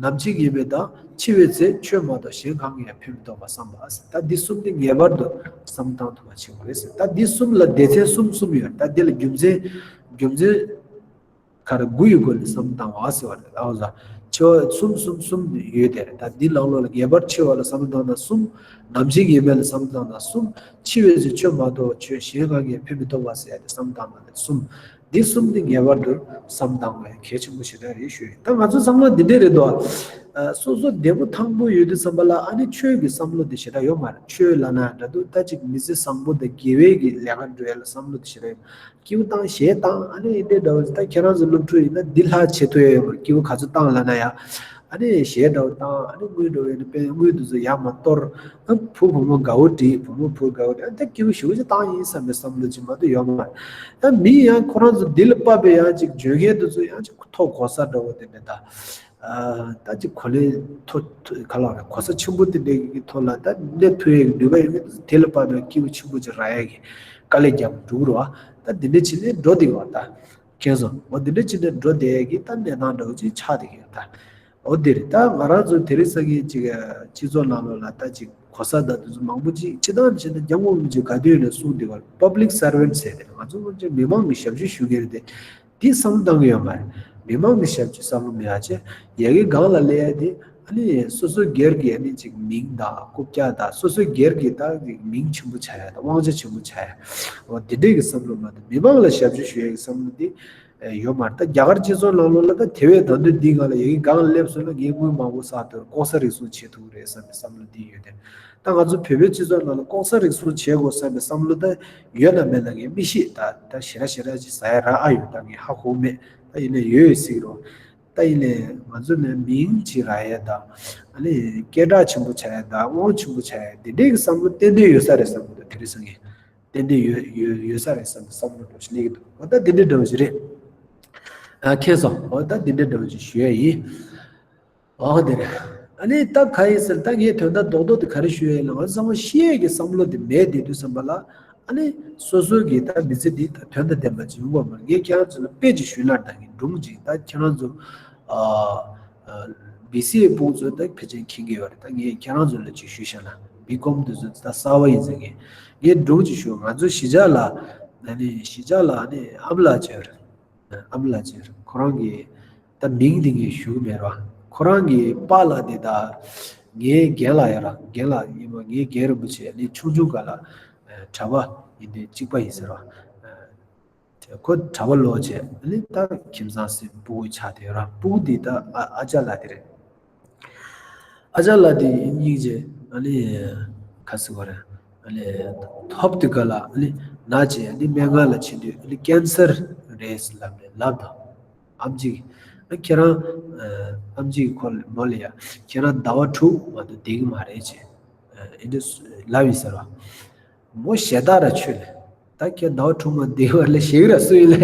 ནམ་འཆི་ངེས་མེད་དང་། འཆི་བའི་ཚེ་ཆོས་མ་གཏོགས་གཞན་གང་གིས་ཡང་ཕན་མི་ཐོགས་པ་བསམ་པ། ད་འདི་གསུམ་འདི་ངེས་པར་དུ་བསམ་བཏང་ཐུབ་པ་བྱེད་དགོས་རེད་ཟེར། ད་འདི་གསུམ་ལ་སྡེ་ཚན་གསུམ་གསུམ་ཡོད། ད་འདི་ལ་རྒྱུ་མཚན། རྒྱུ་མཚན་ག་རེ་དགུ་ཡི་སྒོ་ནས་བསམ་བཏང་བ་ཟེར་བ་རེད། ཨའོ་ཟ། འཆི་བ་གསུམ་གསུམ་གསུམ་ཡོད་དེ། ད་འདི་ནང་ལོགས་ལ་ངེས་པར་འཆི་བ་ལ་བསམ་བཏང་ན་གསུམ། ནམ་འཆི་ངེས་མེད་ལ་བསམ་བཏང་ན་གསུམ། འཆི་བའི་ཚེ་ཆོས་མ་གཏོགས་ཆོས་གཞན་གང་གིས་ཕན་མི་ཐོགས་པ་ཟེར་ཏེ་བསམ་བཏང་ན་གསུམ། འདི་གསུམ་འདི་ངེས་པར་དུ་བསམ་བཏང་བའི་གལ་ཆེན་པོ་ཞེ་དྲག་རེད་ཞུ་ཡིན། ད་ང་ཚོ་ཚང་མ་འདི་འདྲས་རེད་དོ། ཨ། སོ་སོ་བདེ་པོ་ཐང་པོ་ཡོད་དུས་ཙམ་པ་ལ་ཨ་ནི་ཆོས་ཀྱི་བསམ་བློ་འདི་ཞེ་དྲག་ཡོད་མ་རེད། ཆོས་ལབ་ན་འདྲ་འདུག་ད་ཅིག་མི་ཚེ་བཟང་པོ་དང་དགེ་བའི་གི་ལས་ཀ་འགྲོ་ཡ་ལ་བསམ་བློ་འདི་ཞེ་དྲག་ཡོད། སྐྱིད་པོ་བཏང་གཞས་བཏང་ཨ་ནི་འདི་འདྲས་འདྲ་བོ། ད་ཁྱེད་རང་ཚོ་སློབ་ཕྲུག་ཡིན་ན་འདི་ལྷག་བྱེད་ཐུབ་ཡ་ཡོད་མ་རེད། སྐྱིད་པོ་ག་ཚོད་བཏང་ལབ་ན་ཡ། ཨ་ནི་གཞས་འདྲ་བོ་བཏང་ཨ་ནི་དངུལ་འགྲོ་བའི་ནི་དཔེ་དངུལ་འདི་ཚོ་ཡར་མར་གཏོར། ཨ། བུ་བུ་མོ་དགའ་བོ་བྲིས། བུ་མོ་བུ་དགའ་བོ་བྲིས། ཨ། ད་སྐྱིད་པོ་ཞེ་པོ་ཅིག་བཏང་ཡིན་བསམ་པའི་བསམ་བློ་ཅིག་མ་གཏོགས་ཡོད་མ་རེད། ཨ། མི་ཡང་ཁོ་རང་ཚོ་འདི་ལ་དཔག་པའི་ཡང་ཅིག་འཇོན་མཁན་དེ་ཚོ་ཡང་ཅིག་མཐོ་གོ་ས་འདྲ་བོ་དེ་འདྲ་ད། ཨ། ད་ཅིག་གོ་ལེན་མཐོ་མཐོ་ག་ལ་རེད། གོ་ས་ཆེན་པོ་དེ་འདྲའི་གི་ཐོག་ལ་ད་སླེབས་ཐུབ་ཡས་ཀྱི་ནུས་པ་ཡོད་མཁན་དེ་ཚོ་དེ་ལ་དཔག་པའི་སྐྱིད་པོ་ཆེན་པོ་ཅིག་རག་ཡས་ཀྱི་དཀའ་ལས་རྒྱབ་འགྲོ་གི་རེད་བ། ད་འདི་འདྲ་བྱས་ནས་འགྲོ་བསྡད་ཀྱི་བ་ད། མཁྱེན་སོང་། འོ་འདི་འདྲ་བྱས་ནས་འགྲོ་བསྡད་ཀྱི་ད་གནས་སྟངས་འདྲ་བོ་ཅིག་ཆགས་བསྡད་ཀྱི་ཡོད་ད། འོ་འདི་རེད། ད་ང་རང་ཚོ་དེ་རིང་སང་ཉིན་ཅིག་སྤྱི་ཚོགས་ནང་ལོགས་ལ་ད་ཅིག་གོ་ས་ད་དེ་ཚོ་མང་པོ་ཅིག་སྤྱིར་བཏང་བྱས་ན་སྐྱབས་མགོན་རིན་པོ་ཆེ་ག་དུས་ནས་གསུངས་བསྡད་པ་རེད། པབ་ལིག་སར་ཝན་ཊི་ཟེར་ཏེ་ང་ཚོ་སྔོན་ཆད་མི་མང་གི་ཞབས་ཞུ་ཞུ་མཁན་རེད་དེ། དེ་བསམ་བློ་བཏང་གི་ཡོད་མ་རེད། མི་མང་གི་ཞབས་ཞུ་བསམ་བློ་མེད་ཡ་བྱས་ཡ་གི་སྒང་ལ་སླེབས་ཡ་དེ། ཨ་ནི་སོ་སོའི་སྒེར་གྱི་ཨ་ནི་ཅིག་མིང་དང་རྐུབ་བཀྱག་དང་སོ་སོའི་སྒེར་གྱི་ད་ཅིག་མིང་ཆེན་པོ་ཆགས་ཡ་དང་དབང་ཆ་ཆེན་པོ་ཆགས་ཡ། འོ་དེ་འདྲས་ཀྱི་བསམ་བློ་མ་གཏོགས་མི་མང་ལ་ཞབས་ཞུ་ཞུ་ཡ་གི་བསམ་བློ་དེ་ཡོད་མ་རེད། ད་རྒྱ་གར་སྤྱི་ཚོགས་ནང་ལོགས་ལ་ད་དེ་བས་ད་དུང་འདི་སྒང་ལ་ཡ་གི་སྒང་ལ་སླེབས་སོང་ན་ངས་དངུལ་མང་པོ་བསགས་ཐུབ་རེད། ལྐོག་ཟ་རུལ་སུངས་བྱེད་ཐུབ་རེད་བསམ་པའི་བསམ་བློ་འདི་ཡོད་དེ། ད་ང་ཚོ་བོད་པའི་སྤྱི་ཚོགས་ནང་ལ་ལྐོག་ཟ་རུལ་སུངས་བྱེད་དགོས་བསམ་པའི་བསམ་བློ་ད་ཡོད་ན་མེད་ན་ངས་མི་ཤེས། ད་ད་ཞེ་དྲག་ཞེ་དྲག་ཅིག་ཟ་ཡ་རག་ཨ་ཡོད། ད་ངས་ཧ་གོ་མེད། ད་ཡིན་ན་ཡོད་ཡོད་ཟེར་གི་རེད། ད་ཡིན་ནའི་ང་ཚོ་ནས་མིང་ཅིག་རག་ཡས་དང་། ཨ་ནི་སྐད་གྲགས་ཆེན་པོ་ཆགས་ཡས་དང་དབང་ཆེན་པོ་ཆགས་ཡས་དེ་འདྲའི་གི་བསམ་བློ་ཏན་ཏན་ཡོད་ས་རེད་བསམ་གི་འདུག་དེ་རིང་སང་ཉིན་ཏན་ཏན་ཡོད་ཡོད་ཡོད་ས་རེད་བསམ་པའི་བསམ་བློ་འདྲ་ཞིག་སླེབས་ཀྱི་འདུག་འོ་ད་འདི་འདྲའི་འདྲ་བོ་ཞིག་རེད། ཨ། མཁྱེན་སོང་། འོ་ད་འདི་འདྲའི་འདྲ་བོ་ཞིག་ཞུ་ཡས་ཡིན། འོ་དེ་རེད། ཨ་ནི་ད་ག་ཡིན་ཟེར་ད་ངས་དོན་དག་རྡོག་རྡོག་དེ་ག་རེ་ཞུ་ཡས་ཡིན་ལབ་ན་ཚང་མ་ཤེས་ཡས་ཀྱི་བསམ་བློ་དེ་མེད་བསྡད་དུས་ཙམ་པ་ལ། ཨ་ནི་སོ་སོའི་གི་ད་མི་ཚེ་འདི་ད་དོན་དང་ལྡན་པ་ཅིག་ཡོང་དགོས་མ་རེད། ངས་ཁྱེད་རང་ཚོ་ལ་དཔེ་ཅིག་ཞུས་ན་ད་ངས་སྒྲུང་ཅིག་ད་ཁྱེད་རང་ཚོ་ཨ་ཨ་བི་སི་ཨེ་དཔུང་ཚོས་ད་ཕལ་ཆེར་མཁྱེན་གྱི་ཡོད་རེད། ད་ངས་ཁྱེད་རང་ཚོ་ལ་ཅིག་ཞུས་བཞག་ན་ མི་སྐོམ་དེ་ཚོ་ད་གསར་པ་ཡིན་ཟེར་གི། ངས་སྒྲུང་ཅིག་ཞུ། ང་ཚོ་གཞིས་ཆགས་ལ་ཨ་ནི་གཞིས་ཆགས་ལ་ཨ་ནི་ཨ་མ་ལགས་ཅིག་ཡོད་རེད། ཨ་མ་ལགས་ཅིག་ཡོད་རེད། ཁོ་རང་གི་ད་མིང་དེ་ངས་ཞུ་གི་མེད་ར། ཁོ་རང་གི་པཱ་ལགས་དེ་ད་ངའི་རྒན་ལགས་ཡོད་ར། རྒན་ལགས་ཡིན་པ། ངའི་རྒན་རིན་པོ་ཆེ་ཨ་ནི་ཆུང་ཆུང་སྒང་ལ་གྲྭ་པ་ཡིན་དུས་གཅིག་པ་ཡིན་ཟེར་ར། ཁོ་གྲྭ་པ་ལོག་བྱས། ཨ་ནི་ད་ཁྱིམ་ཚང་ཟེར་སྤུ་གུ་ཆགས་བསྡད་ཡོད་ར། སྤུ་གུ་འདི་ད་ཨ་ཨ་ཅག་ལགས་དེ་རེད། ཨ་ཅག་ལགས་དེ་སྙིང་རྗེ། ཨ་ནི་ག་ཟེར་དགོས་རེད། ཨ་ནི་ཐོབ་དུས་སྒང་ལ་ཨ་ནི་ན་བྱས། ཨ་ནི་སྨན་ཁང་ལ་ཕྱིན་དུས་ཨ་ནི་ཀན་སར་རེད་ལབ་ནས་ལབ་དང་། ཨེམ་ཆི་གིས། ཨ་ཁྱེད་རང་། ཨེམ་ཆི་གིས་ཁོ་ལ། མོ་ལ་ཡ། ཁྱེད་རང་ཟླ་བ་དྲུག་མ་གཏོགས་བསྡད་ཀྱི་མ་རེད་ཅེས་ཨ་འདྲ་ལབ་ཡིན་ཟེར་བ། མོ་ཞེ་དྲག་ར་ཆོས་ལས། ད་ཁྱེད་ཟླ་བ་དྲུག་མ་བསྡད་པ་ལ་ཞེད་ཀྱི་ར། སུ་ཡིན་ལས།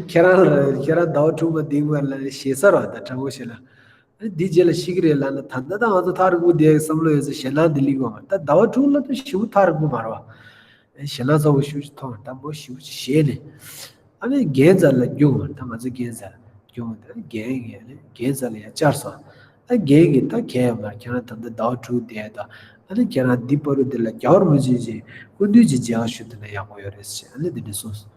ཁྱེད་རང་ལ། ཁྱེད་རང་ཟླ་བ་དྲུག་མ་བསྡད་པ་ལ་ཞེད་ས་ར། ད་དྲང་པོ་བཤད་ན། ཨ་ནི་འདིའི་རྗེས་ལ་ཤི་གི་རེད་ལབ་ན། ད་ལྟ་ད་ང་ཚོ་ཐག་རིང་པོ་བསྡད་བསམ་བློ་ཡོད་ཚེ་ཞེད་སྣང་འདི་སླེབས་ཀྱི་མ་རེད། ད་ཟླ་བ་དྲུག་ལ་ད་ཞེ་པོ་ཐག་རིང་པོ་མ་རེད་བ། ཞེད་སྣང་ཚ་པོ་ཞེ་པོ་ཅིག་མཐོང་། ད་མོ་ཞེ་པོ་ཅིག་ཞེད་ནས། ཨ་ནི་རྒན་རྩ་ལ་རྒྱུགས། ད་ང་ཚོ་རྒན་རྩ་ལ་རྒྱུགས། ད་རྒན་གྱིས་ཨ་ནི་རྒན་རྩ་ལ་ཡར་བཅར་སོང་། ཨ་རྒན་གྱིས། ད་གལ་ཡོད་མ་རེད། ཁྱེད་རང་ད་ལྟ་ཟླ་བ་དྲུག་བསྡད་ད། ཨ་ནི་ཁྱེད་རང་འདི་བར་དུ་འདི་ལ་རྒྱལ་བ་རིན་པོ་ཆེ་གི་སྐུ་མདུན་གྱི་མཇལ་ཁ་ཞུ་ཐུབ་ན་ཡག་པོ་ཡོད་རེད་ཟེར། ཨ་ནི་འདི་འདྲ་གསུངས་སོང་།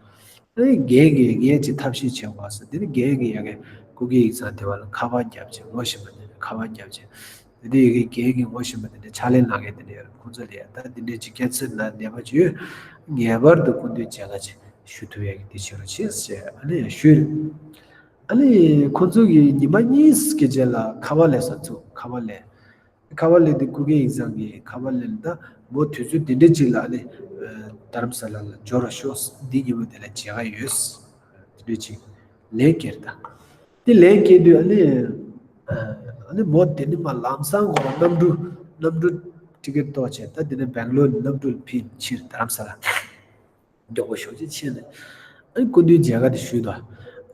ཨ་ནི་རྒན་གྱིས། ངས་ཅིག་ཐབས་ཤེས་བྱེད་དགོས་ཟེར། དེ་ནི་རྒན་གྱིས་ཡ་གི་སྐུ་སྒེར་ཡིག་ཚང་དེ་བ་ལ་ཁ་པར་བརྒྱབ་བྱས། ངོ་ཤེས་པ་དེ་ནས་ཁ་པར་བརྒྱབ་བྱས། དེ་དུས་ཡ་གི་རྒན་གྱིས་ངོ་ཤེས་པ་དེ་འདྲ། ཕྱག་ལས་གནང་མཁན་དེ་འདྲ་ཡོད་རེད། ཁོང་ཚོ་ལ་ཡ། ད་འདི་འདྲའི་ཅིག་ཀན་སར་ན་ནད་པ་ཅིག་ཡོད། ངེས་པར་དུ་སྐུ་མདུན་མཇལ་ཁ་ཅིག་ཞུ་ཐུབ་ཡ་གི་དེ་བྱེད་རོགས་བྱེད་ཟེར། ཨ་ནི་ཡ་ཞུས། ཨ་ནི་ཁོང་ཚོ་གིས་ཉི་མ་གཉིས་ཀྱི་རྗེས་ལ་ཁ་པར་སླེབས་སོང་། ཚུར་ཁ་པར་སླེབས། ཁ་པར་སླེབས་དུས་སྐུ་སྒེར་ཡིག་ཚང་གིས་ཁ་པར་སླེབས་ནས། ད་མོ་དུས་ཚོད་འདི་འདྲ་ཅིག་ལ་ཨ་ནི་རྡ་རམ་ས་ལ་ལ་འབྱོར་ར་ཤོག། འདི་ཉིན་མོ་དེ་ལ་མཇལ་ཁ་ཡོད། དེ་འདྲ་ཅིག་ལན་བསྐྱལ། ད་དེ་ལན་བསྐྱལ་དུས་ཨ་ནི། ཨ་ནི་མོ་དེ་ནི་མར་ལམ་སང་ཁོ་རང་གནམ་གྲུ། གནམ་གྲུ་ཊི་ཀེ་ཊི་གཏོང་བྱས། ད་དེ་ནས་སྦེང་ལོར་ནས་གནམ་གྲུ་ལ་ཕེབས། ཕྱིར་རྡ་རམ་ས་ལ། མགྱོགས་པོ་ཞེ་པོ་ཅིག་ཕྱིན་ནས། ཨ་ནི་སྐུ་མདུན་མཇལ་ཁ་དེ་ཞུས་འདུག།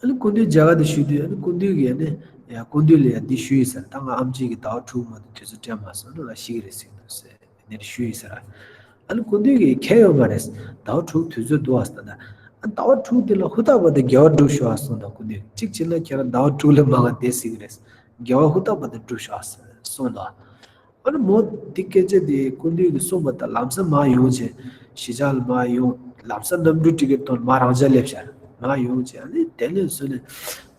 ཨ་ནི་སྐུ་མདུན་མཇལ་ཁ་དེ་ཞུས་དུས། ཨ་ནི་སྐུ་མདུན་གྱིས་ཨ་ནི། ཡ། སྐུ་མདུན་ལ་ཡ་འདི་ཞུས་ཡིན་ཟེར། ད་ང་ཨེམ་ཆི་གིས་ཟླ་བ་དྲུག་མ་གཏོགས་དུས་ཚོད་སྤྲད་མ་སོང་། ང་ཤི་གི་རེད་ཟེར་འདུག་ཟེར་འདི་འདྲ་ཞུས་ཡིན་ཟེར། ཨ་ནི་སྐུ་མདུན་གྱིས། གལ་ཡོད་མ་རེད། ཟླ་བ་དྲུག་དུས་ཚོད་འདུག་ཨ་ཟེར། ད་ཨ་ཟླ་བ་དྲུག་དེ་ལ་ཧུར་ཐག་པ་དང་དགེ་བ་སྒྲུབ་ཤོག་ཨ་གསུངས་འདུག། སྐུ་མདུན་གཅིག་བྱས་ན་ཁྱེད་རང་ཟླ་བ་དྲུག་ལས་མང་བ་བསྡད་སྲིད་ཀྱི་རེད། དགེ་བ་ཧུར་ཐག་པ་དང་སྒྲུབ་ཤོག་ཨ་གསུངས་འདུག། ཨ་ནི་མོ་འདི་སྐད་ཆ་དེ་སྐུ་མདུན་གྱིས་གསུངས་པ་དང་། ལམ་སང་མར་ཡོང་བྱས། གཞིས་ཆགས་ལ་མར་ཡོང་། ལམ་སང་གནམ་གྲུ་ཊི་ཀེ་ཊི་གཏོང་། མར་རང་འཇགས་སླེབས་ཤག། མར་ཡོང་བྱས་ཨ་ནི་དེ་ནས་བཟུང་ནས་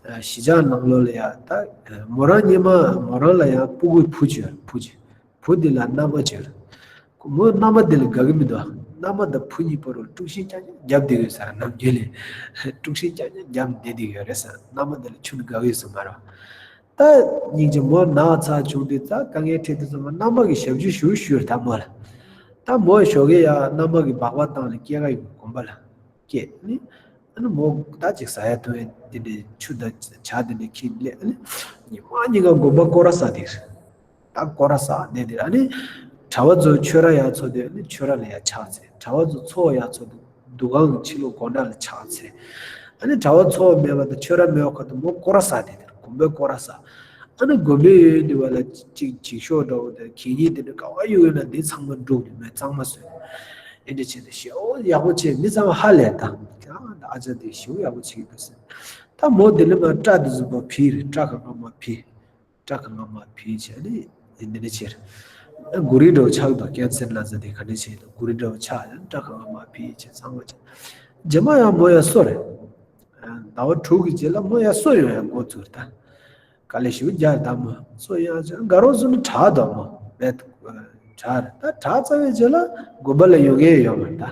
གཞིས་ཆགས་ནང་ལོགས་ལ་ཡ། ད་མོ་རང་སྔོན་མ་མོ་རང་ལ་ཡང་སྤུ་གུ་བུ་ཅིག་ཡོད། བུ་ཅིག། བུ་འདི་ལ་མནའ་མ་ཅིག་ཡོད། མོ་མནའ་མ་འདི་ལ་དགའ་གི་མི་འདུག། མནའ་མ་དང་བུ་གཉིས་བར་ལ་དཀྲུག་ཤིང་རྐྱང་རྐྱང་བརྒྱབ་བསྡད་ཡོད་ཟེར། ནམ་རྒྱུན་ལ་དཀྲུག་ཤིང་རྐྱང་རྐྱང་བརྒྱབ་བསྡད་བསྡད་ཡོད་རེད་ཟེར། མནའ་མ་འདི་ལ་ཁྱོན་ནས་དགའ་གི་ཡོད་ས་མ་རེད། ད་སྙིང་རྗེ། མོ་ན་ཚ་བྱུང་དུས། ད་དཀའ་ངལ་འཕྲད་དུས་ཙམ་པ་མནའ་མ་གིས་ཞབས་ཞུ་ཞུ་ཞུ་རེད། ད་མོ་ལ། ད་མོ་ཞོགས་ཀས་ཡ་མནའ་མ་གིས་སྦག་སྦག་བཏང་ནས་སྐྱེས་སྐར་གྱི་དགོན་པ་ལ་སྐྱེལ་ནི། ཨ་ནི་མོ་ད་ཅིག་ཟ་ཡ་འཐུང་ཡ་དེ་འདྲའི་ཆུ་དང་ཇ་དེ་འདྲའི་ཁྱེར་སླེབས། ཨ་ནི་ཉི་མ་ཉིན་གང་དགོན་པ་སྐོར་ར་ཟ་དེ། ད་སྐོར་ར་ཟ་བསྡད་དེ། ཨ་ནི་གྲྭ་པ་ཚོ་ཆོས་ར་ཡར་འཚོགས་དུས། ཨ་ནི་ཆོས་ར་ལ་ཡར་ཕྱག་འཚལ། གྲྭ་པ་ཚོ་ཚོགས་ཡར་འཚོགས་དུས། འདུ་ཁང་གི་ཕྱི་ལོགས་སྒོ་འགྲམ་ལ་ཕྱག་འཚལ། ཨ་ནི་གྲྭ་པ་ཚོགས་མེད་པ་དང་ཆོས་ར་མེད་པ་ཁ་ཐུག་མོ་སྐོར་ར་ཟ་དེ། དེར་དགོན་པའི་སྐོར་ར་ཟ། ཨ་ནི་དགོན་པའི་ཡོལ་དེ་བ་ལ་ཅིག་འགྱིག་ཤོག་འདྲ་བོ་དང་གད་སྙིགས་དེ་འདྲ་ག་བ་ཡོད་ན་དེ་ཚང་མ་བསྒྲུགས་ནས་མོས་གཙང་མ་བཟོས། ཨེ་འདྲ་བྱས་ཏེ་ཞེ་པོ་ཡག་པོ་བྱས། མི་ཚང་མ་ཧ་ལས་ད། ཡང་ད་ཨ་ཅག་དེ་ཞེ་པོ་ཡག་པོ་བྱེད་ཀྱི་འདུག་ཟེར། ད་མོ་དེ་ལས་མར་སྐྲ་དེ་ཚོ་མར་ཕུད་རེད། སྐྲ་གང་ག་མར་ཕུད། སྐྲ་གང་ག་མར་ཕུད་བྱས་ནས་འདི་འདྲ་བྱས། གུ་རི་འདྲ་བོ་ཆགས་འདུག། ཀན་སར་ན་ཚ་དེ་ག་འདྲ་བྱས་འདུག། གུ་རི་འདྲ་བོ་ཆགས། སྐྲ་གང་ག་མར་ཕུད་བྱས་གཙང་མ་བྱས། རྗེས་མ་ཡང་མོ་ཡར་སོ་རེད། ཟླ་བ་དྲུག་གི་རྗེས་ལ་མོ་ཡར་སོ་ཡོང་ཡ་འགོ་ཚུགས་རེད་ད། དཀའ་ལས་ཞེ་པོ་རྒྱག་རེད་ད་མོ། སོ་ཡོང་ཡ་དགའ་རོགས་ཚོ་ནི་དྲག་འདུག་མོ། རྦད་དྲག་རེད། ད་དྲག་ཚར་བའི་རྗེས་ལ་དགོན་པ་ལ་ཡོང་མཁན་ཡོད་མ་རེད་ད།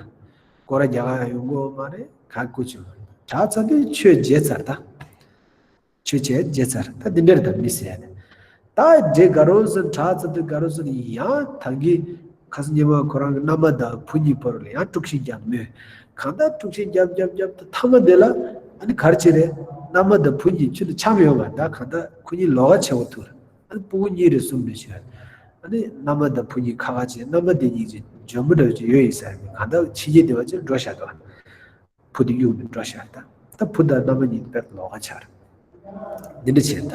སྐོར་ར་རྒྱག་ག་ཡང་ཡོང་གི་ཡོད་མ་རེད། ག་སྐུ་མཁྱེན། དྲག་ཚར་དུས་ཆོས་བརྗེད་ཚར་ད། ཆོས་བྱས་བརྗེད་ཚར། ད་འདི་འདྲ་རེད་ད་མི་ཟེར་ཡ་དེ། ད་རྗེས་དགའ་རོགས་ཚོ་དྲག་ཚར་དུས་དགའ་རོགས་ཚོ་ནི་ཡང་ད་གིན་ཁ་སང་ཉི་མ་ཁོ་རང་གི་མནའ་མ་དང་བུ་གཉིས་བར་ལ་ཡང་དཀྲུག་ཤིང་བརྒྱབ་མོད། གང་ལྟར་དཀྲུག་ཤིང་བརྒྱབ་བརྒྱབ་བརྒྱབ་ད་མཐའ་མ་དེ་ལ་ཨ་ནི་ག་རེ་བྱས་རེད། མནའ་མ་དང་བུ་གཉིས་ཁྱོན་ནས་འཆམ་ཡོད་མ་རེད་ད། གང་ལྟར་ཁོ་གཉིས་ལོགས་ཀ་བྱེད་དགོས་ཐུག་རེད། ཨ་ནི་སྤུ་གུ་གཉིས་རེ་གསུམ་རེ་བྱས། ཨ་ནི་མནའ་མ་དང་བུ་གཉིས་ཁ་ཁ་བྱས། མནའ་མ་དེ་གཉིས་ཀྱི་འཇོན་པོ་འདྲ་བོ་ཅིག་ཡོད་ཡིན་ས་རེད། གང་ལྟར་ཕྱི་རྒྱལ་དེ་བ་ཅིག་འགྲོ་བཞག་འདུག། བུ་དེ་གཡུགས་ནས་འགྲོ་བཞག་ད། ད་བུ་དང་མནའ་མ་གཉིས་དཔེ་ལོགས་ཀ་ཆགས། འདི་འདྲ་བྱས་ད།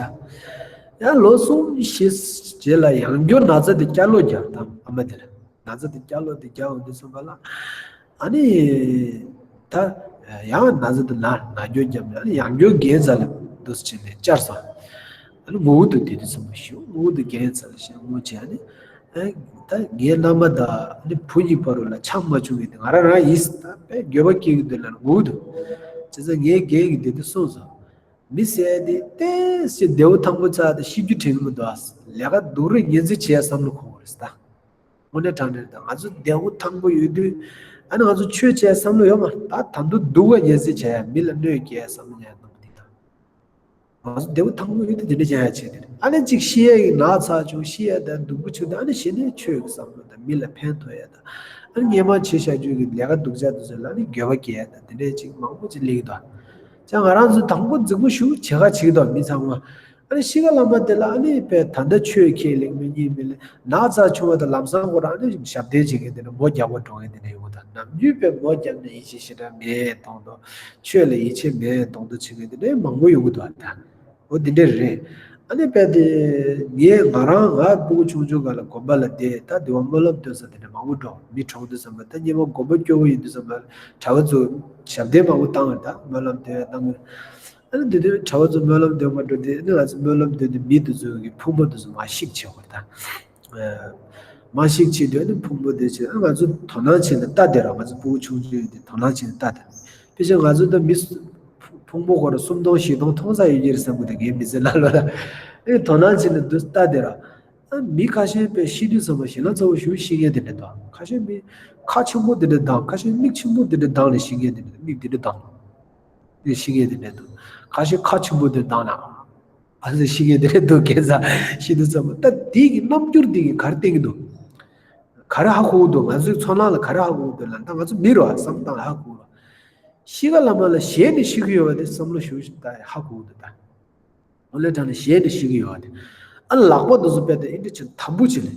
ཡང་ལོ་གསུམ་བཞི་རྗེས་ལ་ཡང་བསྐྱར་ན་ཚ་དེ་བསྐྱར་ལོག་རྒྱག་ད། ཨ་མ་དེ་ལ་ན་ཚ་དེ་བསྐྱར་ལོག་དེ་རྒྱག་འོང་དུས་ཙམ་པ་ལ། ཨ་ནི་ད་ཡང་ན་ཚ་དེ་ན་ན་སྐྱོན་བརྒྱབ་ནས། ཨ་ནི་ཡང་བསྐྱར་རྒན་རྩ་ལ་འདུག་སེ་བྱས་ནས་བཅར་སོང་། ཨ་ནི་ངུ་གུ་དུ་དེ་དུས་ཙམ་པ་ཞུ། ངུ་གུ་དུ་རྒན་རྩ་ལ་བཤད། ངུ་བྱས། ཨ་ནི་ ཨ་ད་ངའི་མནའ་མ་དང་ཨ་ནི་བུ་གཉིས་བར་ལ་ཆགས་མ་བྱུང་བའི་དེ་ང་རང་རང་ཡིན། ད་དཔེ་འགྱོད་པ་སྐྱེ་གི་འདུག་ལབ་ནས་ངུ་འདུག་བྱས་ཙང་ངའི་རྒན་གྱིས་དེ་དུས་གསུངས་སོང་། མི་ཟེར་ཡ་དེ་ཏོག་ཙམ་བདེ་པོ་ཐང་པོ་ཚར་དུས་ཤི་རྒྱུ་དྲན་གི་མི་འདུག་ཨ། ལས་ཀ་སྡུག་རུས་ངན་ཙམ་བྱེད་ཡ་བསམ་བློ་འཁོར་གི་རེད་ད། དངོས་གནས་དྲང་གནས་ད་ང་ཚོ་བདེ་པོ་ཐང་པོ་ཡོད་དུས་ཨ་ནི་ང་ཚོ་ཆོས་བྱེད་ཡ་བསམ་བློ་ཡོད་མ་རེད། ད་ད་དུང་སྡུག་ག་ངན་ཙམ་བྱེད་ཡ། མི་ལ་གནོད་སྐྱེལ་ཡ་བསམ་བློ་ཉར་གནང་གི་འདུག་ད། ང་ཚོ་བདེ་པོ་ཐང་པོ་ཡོད་དུས་དེ་འདྲ་བྱེད་ཡ་བྱེད་དེ་རེད། ཨ་ནི་གཅིག་ཤི་ཡ་གི་ན་ཚ་བྱུང་། ཤི་ཡ་དང་སྡུག་པོ་བྱུང་དུས་ཨ་ནི་གཞི་ནས་ཆོས་ཀྱི་བསམ་བློ་དང་མི་ལ་ཕན་ཐོགས་ཡ་དང་། ཨ་ནི་སྔོན་མ་བྱས་བཞག་རྒྱུ་གི་ལས་ཀ་སྡུག་ཅག་དེ་ཚོ་ལ་ཨ་ནི་འགྱོད་པ་སྐྱེ་ཡ་དང་དེ་འདྲས་ཅིག་མང་པོ་ཅིག་སླེབས་ཀྱི་འདུག་བྱས་ཙང་ང་རང་ཚོ་དང་པོ་རྫིག་པོ་ཞེ་པོ་བྱེད་ཁ་བྱེད་ཀྱི་འདུག་མི་ཚང་མ། ཨ་ནི་ཤི་ཁ་ལ་མ་དེ་ལ་ཨ་ནི་དཔེ་ད་ལྟ་ཆོས་ཁས་ལེན་མི་གཉིས་མི་ལ་ན་ཚ་བྱུང་བ་དང་ལམ་སང་ཁོ་རང་ཨ་ནི་ཞབས་བརྟན་བྱེད་མཁན་དེ་འདྲ། མགོ་རྒྱག་པ་འགྲོ་མཁན་དེ་འདྲ་ཡོང་གི་འདུག་ནམ་རྒྱུན་དཔེ་མགོ་རྒྱབ་ནས་ཡིད་ཆེས་ཞེ་དྲག་མེད་མདོག་མདོག་ཆོས་ལ་ཡིད་ཆེས་མེད་མདོག་མདོག་བྱེད་མཁན་དེ་འདྲ་མང་པོ་ཡོང་གི་འདུག་ད། འོ་དེ་འདྲ་རེད། ཨ་ནི་དཔེ་དེ་ངས་ང་རང་ང་སྤུ་གུ་ཆུང་ཆུང་སྒང་ལ་དགོན་པ་ལ་བསྡད། ད་དེ་བ་སྨོན་ལམ་འདོན་ས་དེ་འདྲ་མང་པོ་འགྲོ། མི་གྲོངས་དུས་ཙམ་པ། ད་སྔོན་མ་དགོན་པ་སྐྱོ་བོ་ཡིན་དུས་ཙམ་པ་གྲྭ་པ་ཚོ་ཞབས་བརྟན་མང་པོ་བཏང་བ། ད་སྨོན་ལམ་འདོན་ཡ་བཏང་གི། ཨ་ནི་དེ་དུས་གྲྭ་པ་ཚོ་སྨོན་ལམ་འདོན་པར་འགྲོ་དུས་ཨ་ནི་ང་ཚོ་སྨོན་ལམ་འདོན་དུས་མི་དེ་ཚོ་གི་ཕུང་པོ་དེ་ཚོ་མར་བཤིག་བྱེད་དགོས་ད། མར་བཤིག་བྱེད་དུས་ཨ་ནི་ཕུང་པོ་དེ་བྱེད། ཨ་ང་ཚོ་དོ་སྣང་བྱེད་ན་ལྟ་བདེ་ར། ང་ཚོ་སྤུ་གུ་ཆུང་ཆུང་ཡིན་དུས་དོ་སྣང་བྱེད་ན་ལྟ་བདེ། ཕལ་ཆེར་ང་ཚོ་ད་མི་ཕུང་པོ་སྐོར་སུམ་སྟོང་བཞི་སྟོང་མཐོང་ས་ཡོད་ཀྱི་རེད་བསམ་གི་འདུག་ངའི་མི་ཚེ་ནང་ལོགས་ལ། ཨེ་དོ་སྣང་བྱེད་ན་འདུག་ལྟ་བདེ་ར། ཨ་མི་ཁ་ཤས་དཔེ་ཤི་དུས་ཙམ་པ་ཞེ་ལ་ཚ་བོ་ཞེ་པོ་ཤི་མཁན་དེ་འདྲ་འདུག་ཁ་ཤས་མི་ཁ་ཆེན་པོ་དེ་འདྲ་བཏང་། ཁ་ཤས་མིག་ཆེན་པོ་དེ་འདྲ་བཏང་ནས་ཤི་མཁན་དེ་འདྲ་འདུག་མིག་དེ་འདྲ་བཏང་ནས་ཤི་མཁན་དེ་འདྲ་འདུག་ཁ་ཤས་ཁ་ཆེན་པོ་དེ་འདྲ་བཏང་ནས་ཨ་ཟེར་ཤི་མཁན་དེ་འདྲ་འདུག་ཁ་སང་ཤི་དུས་ཙམ་པ་ད་དེ་གི་རྣམ་འགྱུར་དེ་གི་ག་རེ་བསྟན་གི་འདུག་ག་རེ་ཧ་གོ་གི་འདུག་ང་ཚོའི་ཚོར་སྣང་ལ་ག་རེ་ཧ་གོ་གི་འདུག་ལབ་ན། ད་ང་ཚོ་མི་རེད་བ། བསམ་སྟངས་ལ་ཧ་གོ་གི་རེད། ཤི་ཁ་ལ་མ་ལ་ཞེད་ནས་ཤི་གི་ཡོད་པ་དེ་བསམ་བློ་ཞིག་ད་ཧ་གོ་གི་འདུག་ད། འོ་ལས་དྲང་ནས་ཞེད་ནས་ཤི་གི་ཡོད་པ་དེ། ཨ་ལག་པ་དེ་ཚོ་དཔེ་དེ་ཨེ་འདྲ་བྱས་དམ་པོ་བྱས་ནས་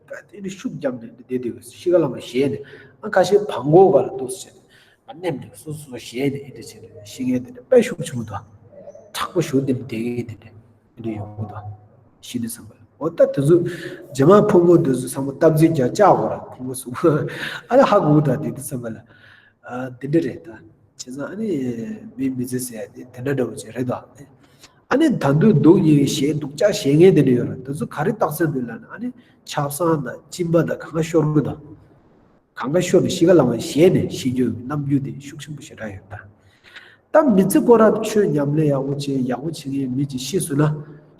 དཔེ་དེ་ཨེ་འདྲ་ཤུགས་བརྒྱབ་ནས་བསྡད་བསྡད་དགོས། ཤི་ཁ་ལ་མ་ཞེད་ནས། ཨ་ཁ་ཤས་བྲང་ཁོག་སྒང་ལ་འདུག་སེ་བྱས་ནས་མ་མནན་ནས་སོ་སོ་ཞེད་ནས་ཨེ་འདྲ་བྱས་ནས་ཤི་མཁན་དེ་འདྲ་དཔེ་ཤུགས་ཆེན་པོ་འདུག་ཨ། མཁྲེགས་པོ་ཞེ་པོ་བསྡད་ནས་བསྡད་མཁན་དེ་འདྲ་ཨེ་འདྲ་ཡོང་གི་འདུག་ཨ། ཤི་དུས་ཙམ་པ་ལ། འོ་ད་དེ་ཚོ་རྗེས་མ་ཕུང་པོ་དེ་ཚོ་ཚང་མ་སྟབས་རྩེ་རྒྱག་བཅག་དགོས་ར། ཕུང་པོ་གཟུགས་པོ་ཨ་ལ་ཧ་གོ་གི་འདུག་དེ་དུས་ཙམ་པ་ལ། ཨ་འདི་འདྲ་རེད་ད། བྱས་ཙང་ཨ་ནི་མིའི་མི་ཚེ་ཟེར་ཡ་དེ་དེ་འདྲ་འདྲ་བོ་ཅིག་རེད་དོ། ཨ་ནི་ད་དུང་སྡུག་ཉེས་ཞེ་སྡུག་ཅག་ཞེད་མཁན་དེ་འདྲ་ཡོད་རེད། དེ་ཚོ་ག་རེ་རྟགས་མཚན་འདུག་ལབ་ན། ཨ་ནི་ཆབ་གསང་དང་གཅིན་པ་དང་གང་ག་ཤོར་གི་དང་། གང་ག་ཤོར་ནས་ཤི་ཁ་ལ་མ་ཞེད་ནས་ཤི་རྒྱུ་རྣམ་འགྱུར་དེ་ཤུགས་ཆེན་པོ་ཞེ་དྲག་ཡོད་ད། ད་མི་ཚེ་སྐོར་ར་ཆོས་ཉམས་ལེན་ཡག་པོ་བྱེད། ཡག་པོ་བྱེད་མཁན་མི་ཅིག་ཤི་སོང་ན།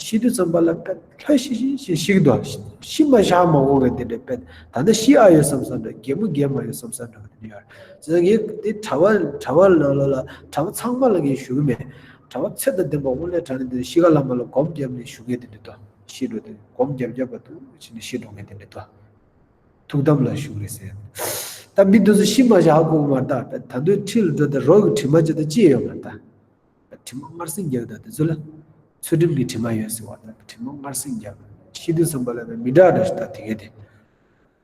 ཤི་དུས་ཙམ་པ་ལ་དཔེ་ལྷོད་ཤིག་ཤིག་ཤིག་ཤི་གི་འདུག་ཤི་མ་བཞག་མ་འོང་གི་དེ་འདྲ་དཔེ། ད་ལྟ་ཤི་ཨ་ཡོད་བསམ་བསམ་འདྲ། གད་མོ་བགད་མ་ཡོད་བསམ་བསམ་འདྲ་དེ་འདྲ་ཡོད། བྱས་ཙང་ངས་དེ་གྲྭ་པ་གྲྭ་པ་ནང་ལོགས་ལ་གྲྭ་པ་ཚང་མ་ལ་ངས་ཞུ་གི་མེད། གྲྭ་པ་ཚད་དང་ལྡན་པ་དངོས་གནས་དྲང་གནས་དེ་ཤི་ཁ་ལ་མ་ལ་སྒོམ་བརྒྱབ་ནས་བཞུགས་མཁན་དེ་འདྲ་འདུག་ཤི་འགྲོ་དེ་སྒོམ་བརྒྱབ་བརྒྱབ་པ་འདུག་ཕྱིན་ནས་ཤི་འགྲོ་མཁན་དེ་འདྲ་འདུག་ཐུགས་དམ་ལ་བཞུགས་རེད་ཟེར། ད་མི་འདི་ཚོ་ཤི་མ་བཞག་ཧ་གོ་གི་མ་རེད་ད། ད་དུང་འཁྲིས་ལ་འགྲོ་དུས་རོགས་ཀྱི་དྲི་མ་ཅིག་དང་ཅི་ཡོད་མ་རེད་ད། དྲི་མ་སྔར་སེང་རྒྱག་ད་དེ་ཚོ་ལ། ཚུལ་ཁྲིམས་ཀྱི་དྲི་མ་ཡོད་ཟེར་བ་ད། དྲི་མ་སྔར་སེང་རྒྱག་ཤི་དུས་ཙམ་པ་ལ་ནི་མི་འདྲ་འདྲ་ཞིག་ད་དེ་གས་དེ།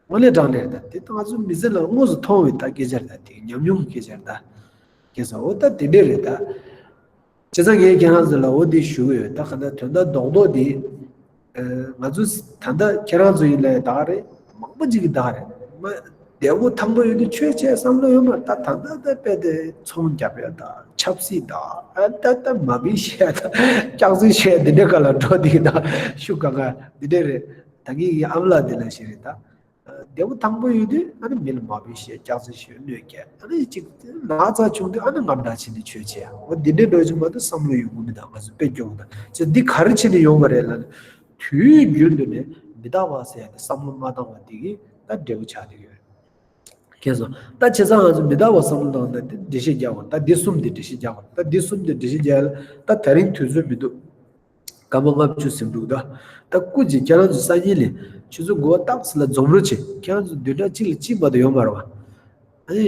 དངོས་གནས་དྲང་གནས་རེད་ད། དེ་ད་ང་ཚོ་མི་ཚེ་ལ་དངོས་སུ་མཐོང་བའི་ད་སྐད་ཆ་རེད་ད། དེ་ཉམས་མྱོང་གི་སྐད་ཆ་རེད་ད། སྐད་ཆ་འོ་ད་དེ་འདྲས་རེད་ད། བྱས་ཙང་ངས་ཁྱེད་རང་ཚོ་ལ་འོ་འདི་ཞུ་གི་ཡོད། ད་ག་ད་དོན་དག་རྡོག་རྡོག་འདི། ཨ་ང་ཚོ་ད་ལྟ་ཁྱེད་རང་ཚོ་ཡིན་ལ་ད་ག་རེད། མང་པོ་ཅིག་གིས་ད་ག་རེད། མ་བདེ་པོ་ཐང་པོ་ཡོད་དུས་ཆོས་བྱེད་བསམ་བློ་ཡོད་མ་རེད། ད་ད་ལྟ་ད་དཔེ་དེ་ཚོང་རྒྱབ་ཡ་ད་ཆབ་སྲིད་ད་ཨ་ད་ད་མ་བི་བཤད་ད་སྐྱག་རྫུན་བཤད་འདི་འདྲའི་སྒང་ལ་འགྲོ་འདི་གི་ད་ཤུགས་གང་ག་འདི་འདྲས་རེད། ད་ངའི་ཨ་མ་ལགས་འདི་ལ་ཞིག་རེད་ད། བདེ་པོ་ཐང་པོ་ཡོད་དུས་ཨ་ནི་མི་ལ་མ་བི་བཤད། སྐྱག་རྫུན་བཤད། གནོད་སྐྱེལ། ཨ་ནི་ཅིག་ན་ཚ་བྱུང་དུས་ཨ་ནི་དངངས་སྐྲག་བྱས་ནས་ཆོས་བྱེད་ཡ། འོ་འདི་འདྲའི་འགྲོ་ཅིག་མ་གཏོགས་བསམ་བློ་ཡོང་གི་མི་འདུག་ང་ཚོ་དཔེ་སྐྱོ་གི་འདུག་ཅེས་འདི་ག་རེ་བྱས་ནས་ཡོང་བ་རེད་ལབ་ན། དུས་རྒྱུན་དུ་ནས་མི་རྟག་པ་ཟེར་ཡ་དེ་བསམ་བློ་མ་བཏང་བ་དེ་གིས་ད་འབྲས་བུ་ཆགས་བསྡད་ཡོད། མཁྱེན་སོང་། ད་བྱས་ཙང་ང་ཚོ་མི་རྟག་པ་བསམ་བློ་བཏང་ན་དེ་འགྲེལ་བཤད་རྒྱག་དགོས། ད་འདི་གསུམ་དེ་འགྲེལ་བཤད་རྒྱག་དགོས། ད་འདི་གསུམ་དེ་འགྲེལ་བཤད་རྒྱག་ཡ་ལ་ད་དེ་རིང་དུས་ཚོད་མི་འདུག་སྐར་མ་ལྔ་བཅུ་ཟིན་འདུག་ད་ད་སྐུ་མཁྱེན། ཁྱེད་རང་ཚོ་སང་ཉིན་ལས་ཆུ་ཚོད་དགུ་པ་ཏག་ཙམ་ལ་འཛོམས་རོགས་བྱེད། ཁྱེད་རང་ཚོ་བདུན་ཕྲག་གཅིག་ལ་གཅིག་མ་གཏོགས་ཡོད་མ་རེད་བ། ཨ་ནི་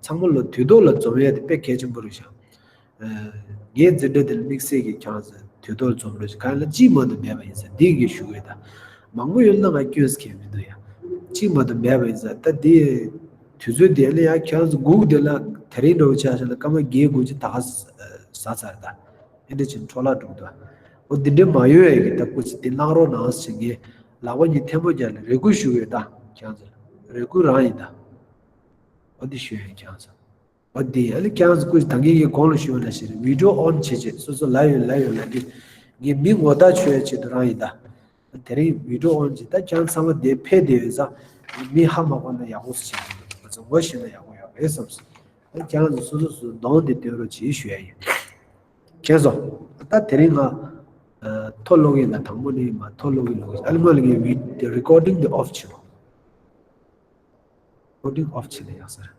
ཚང་མ་ལ་དུས་ཐོག་ལ་འཛོམས་ཡ་དེ་དཔེ་གལ་ཆེན་པོ་རེད་ཤག་ཨ་ངའི་འཛིན་གྲྭ་དེ་ལ་དམིགས་བསལ་གྱི་ཁྱེད་རང་ཚོ་དུས་ཐོག་ལ་འཛོམས་རོགས་བྱེད། གང་ཡིན་ན་གཅིག་མ་གཏོགས་མེད་པ་ཡིན་ས་འདི་གི་ཞུ་གི་ཡོད། ད་མང་པོ་ཡོད་ན་ང་སྐྱོན་ཟེར་མཁན་མི་འདུག་ཡ། གཅིག་མ་གཏོགས་མེད་པ་ཡིན་ས། ད་འདི་དུས་ཚོད་དེ་ལ་ཡ་ཁྱེད་རང་ཚོ་སྒུག་དེ་ལ་དེ་རིང་འདྲ་བོ་ཆ་བཞག་ན་སྐར་མ་བརྒྱད་དགུ་ཅིག་ད་ག་ཟ་ཚར་ད། ཨེ་འདྲ་ཅིག་འཕྲོ་བརླག་འགྲོ་གི་འདུག་འོ་འདི་འདྲའི་མ་ཡོང་ཡ་གི་ད་སྐུ་མཁྱེན་འདི་གནང་རོགས་གནང་ཟེར་ངས་ལག་པ་གཉིས་ཐལ་མོ་སྦྱར་ནས་རེ་སྐུལ་ཞུ་གི་ཡོད། ད་ཁྱེད་རང་ཚོ་རེ་སྐུལ་རང་ཡིན་ད། འོ་འདི་ཞུ་ཡ་ཡིན་ཁྱེད་རང་ཚོ། འོ་འདི་ཨ་ནི་ཁྱེད་རང་ཚོ་སྐུ་མཁྱེན་ད་གིན་ངས་གོང་ལ་ཞུས་པ་ནང་བཞིན་རེད། བི་ཌི་ཡོ་ཨོན་བྱེད་བྱེད་སོ་སོ་ལབ་ཡོད་ལབ་ཡོད་ལབ་དུས་ངས་མི་ངོ་རྟགས་ཆོད་ཡ་ཆེད་དུ་རང་ཡིན་ད། དེ་རིང་video on་བྱས། ད་ཁྱེད་རང་ཚང་མ་དེ་ཕེབས་བསྡད་ཡོད་ཙང་མི་ཧ་མ་གོ་ན་ཡག་པོ་ཞིག་བྱས། ང་ཚོ་ངོ་ཤེས་ན་ཡག་པོ་ཡོད་རེད་བསམ་སོང་། ད་ཁྱེད་རང་ཚོ་སོ་སོ་སོ་གདོང་དེ་སྟོན་རོགས་བྱེད་ཞུ་ཡ་ཡིན། མཁྱེན་སོང་། ད་དེ་རིང་ང་ཨ་མཐོ་སློག་གི་ན། དང་པོ་ནས་མར་མཐོ་སློག་གི་ལོག་གི། ཨ་ལི་མ་ལི་གི་བི་recording་དེ་off་བྱེད་རོགས། Recording off་བྱེད་ན་ཡག་ས་རེད།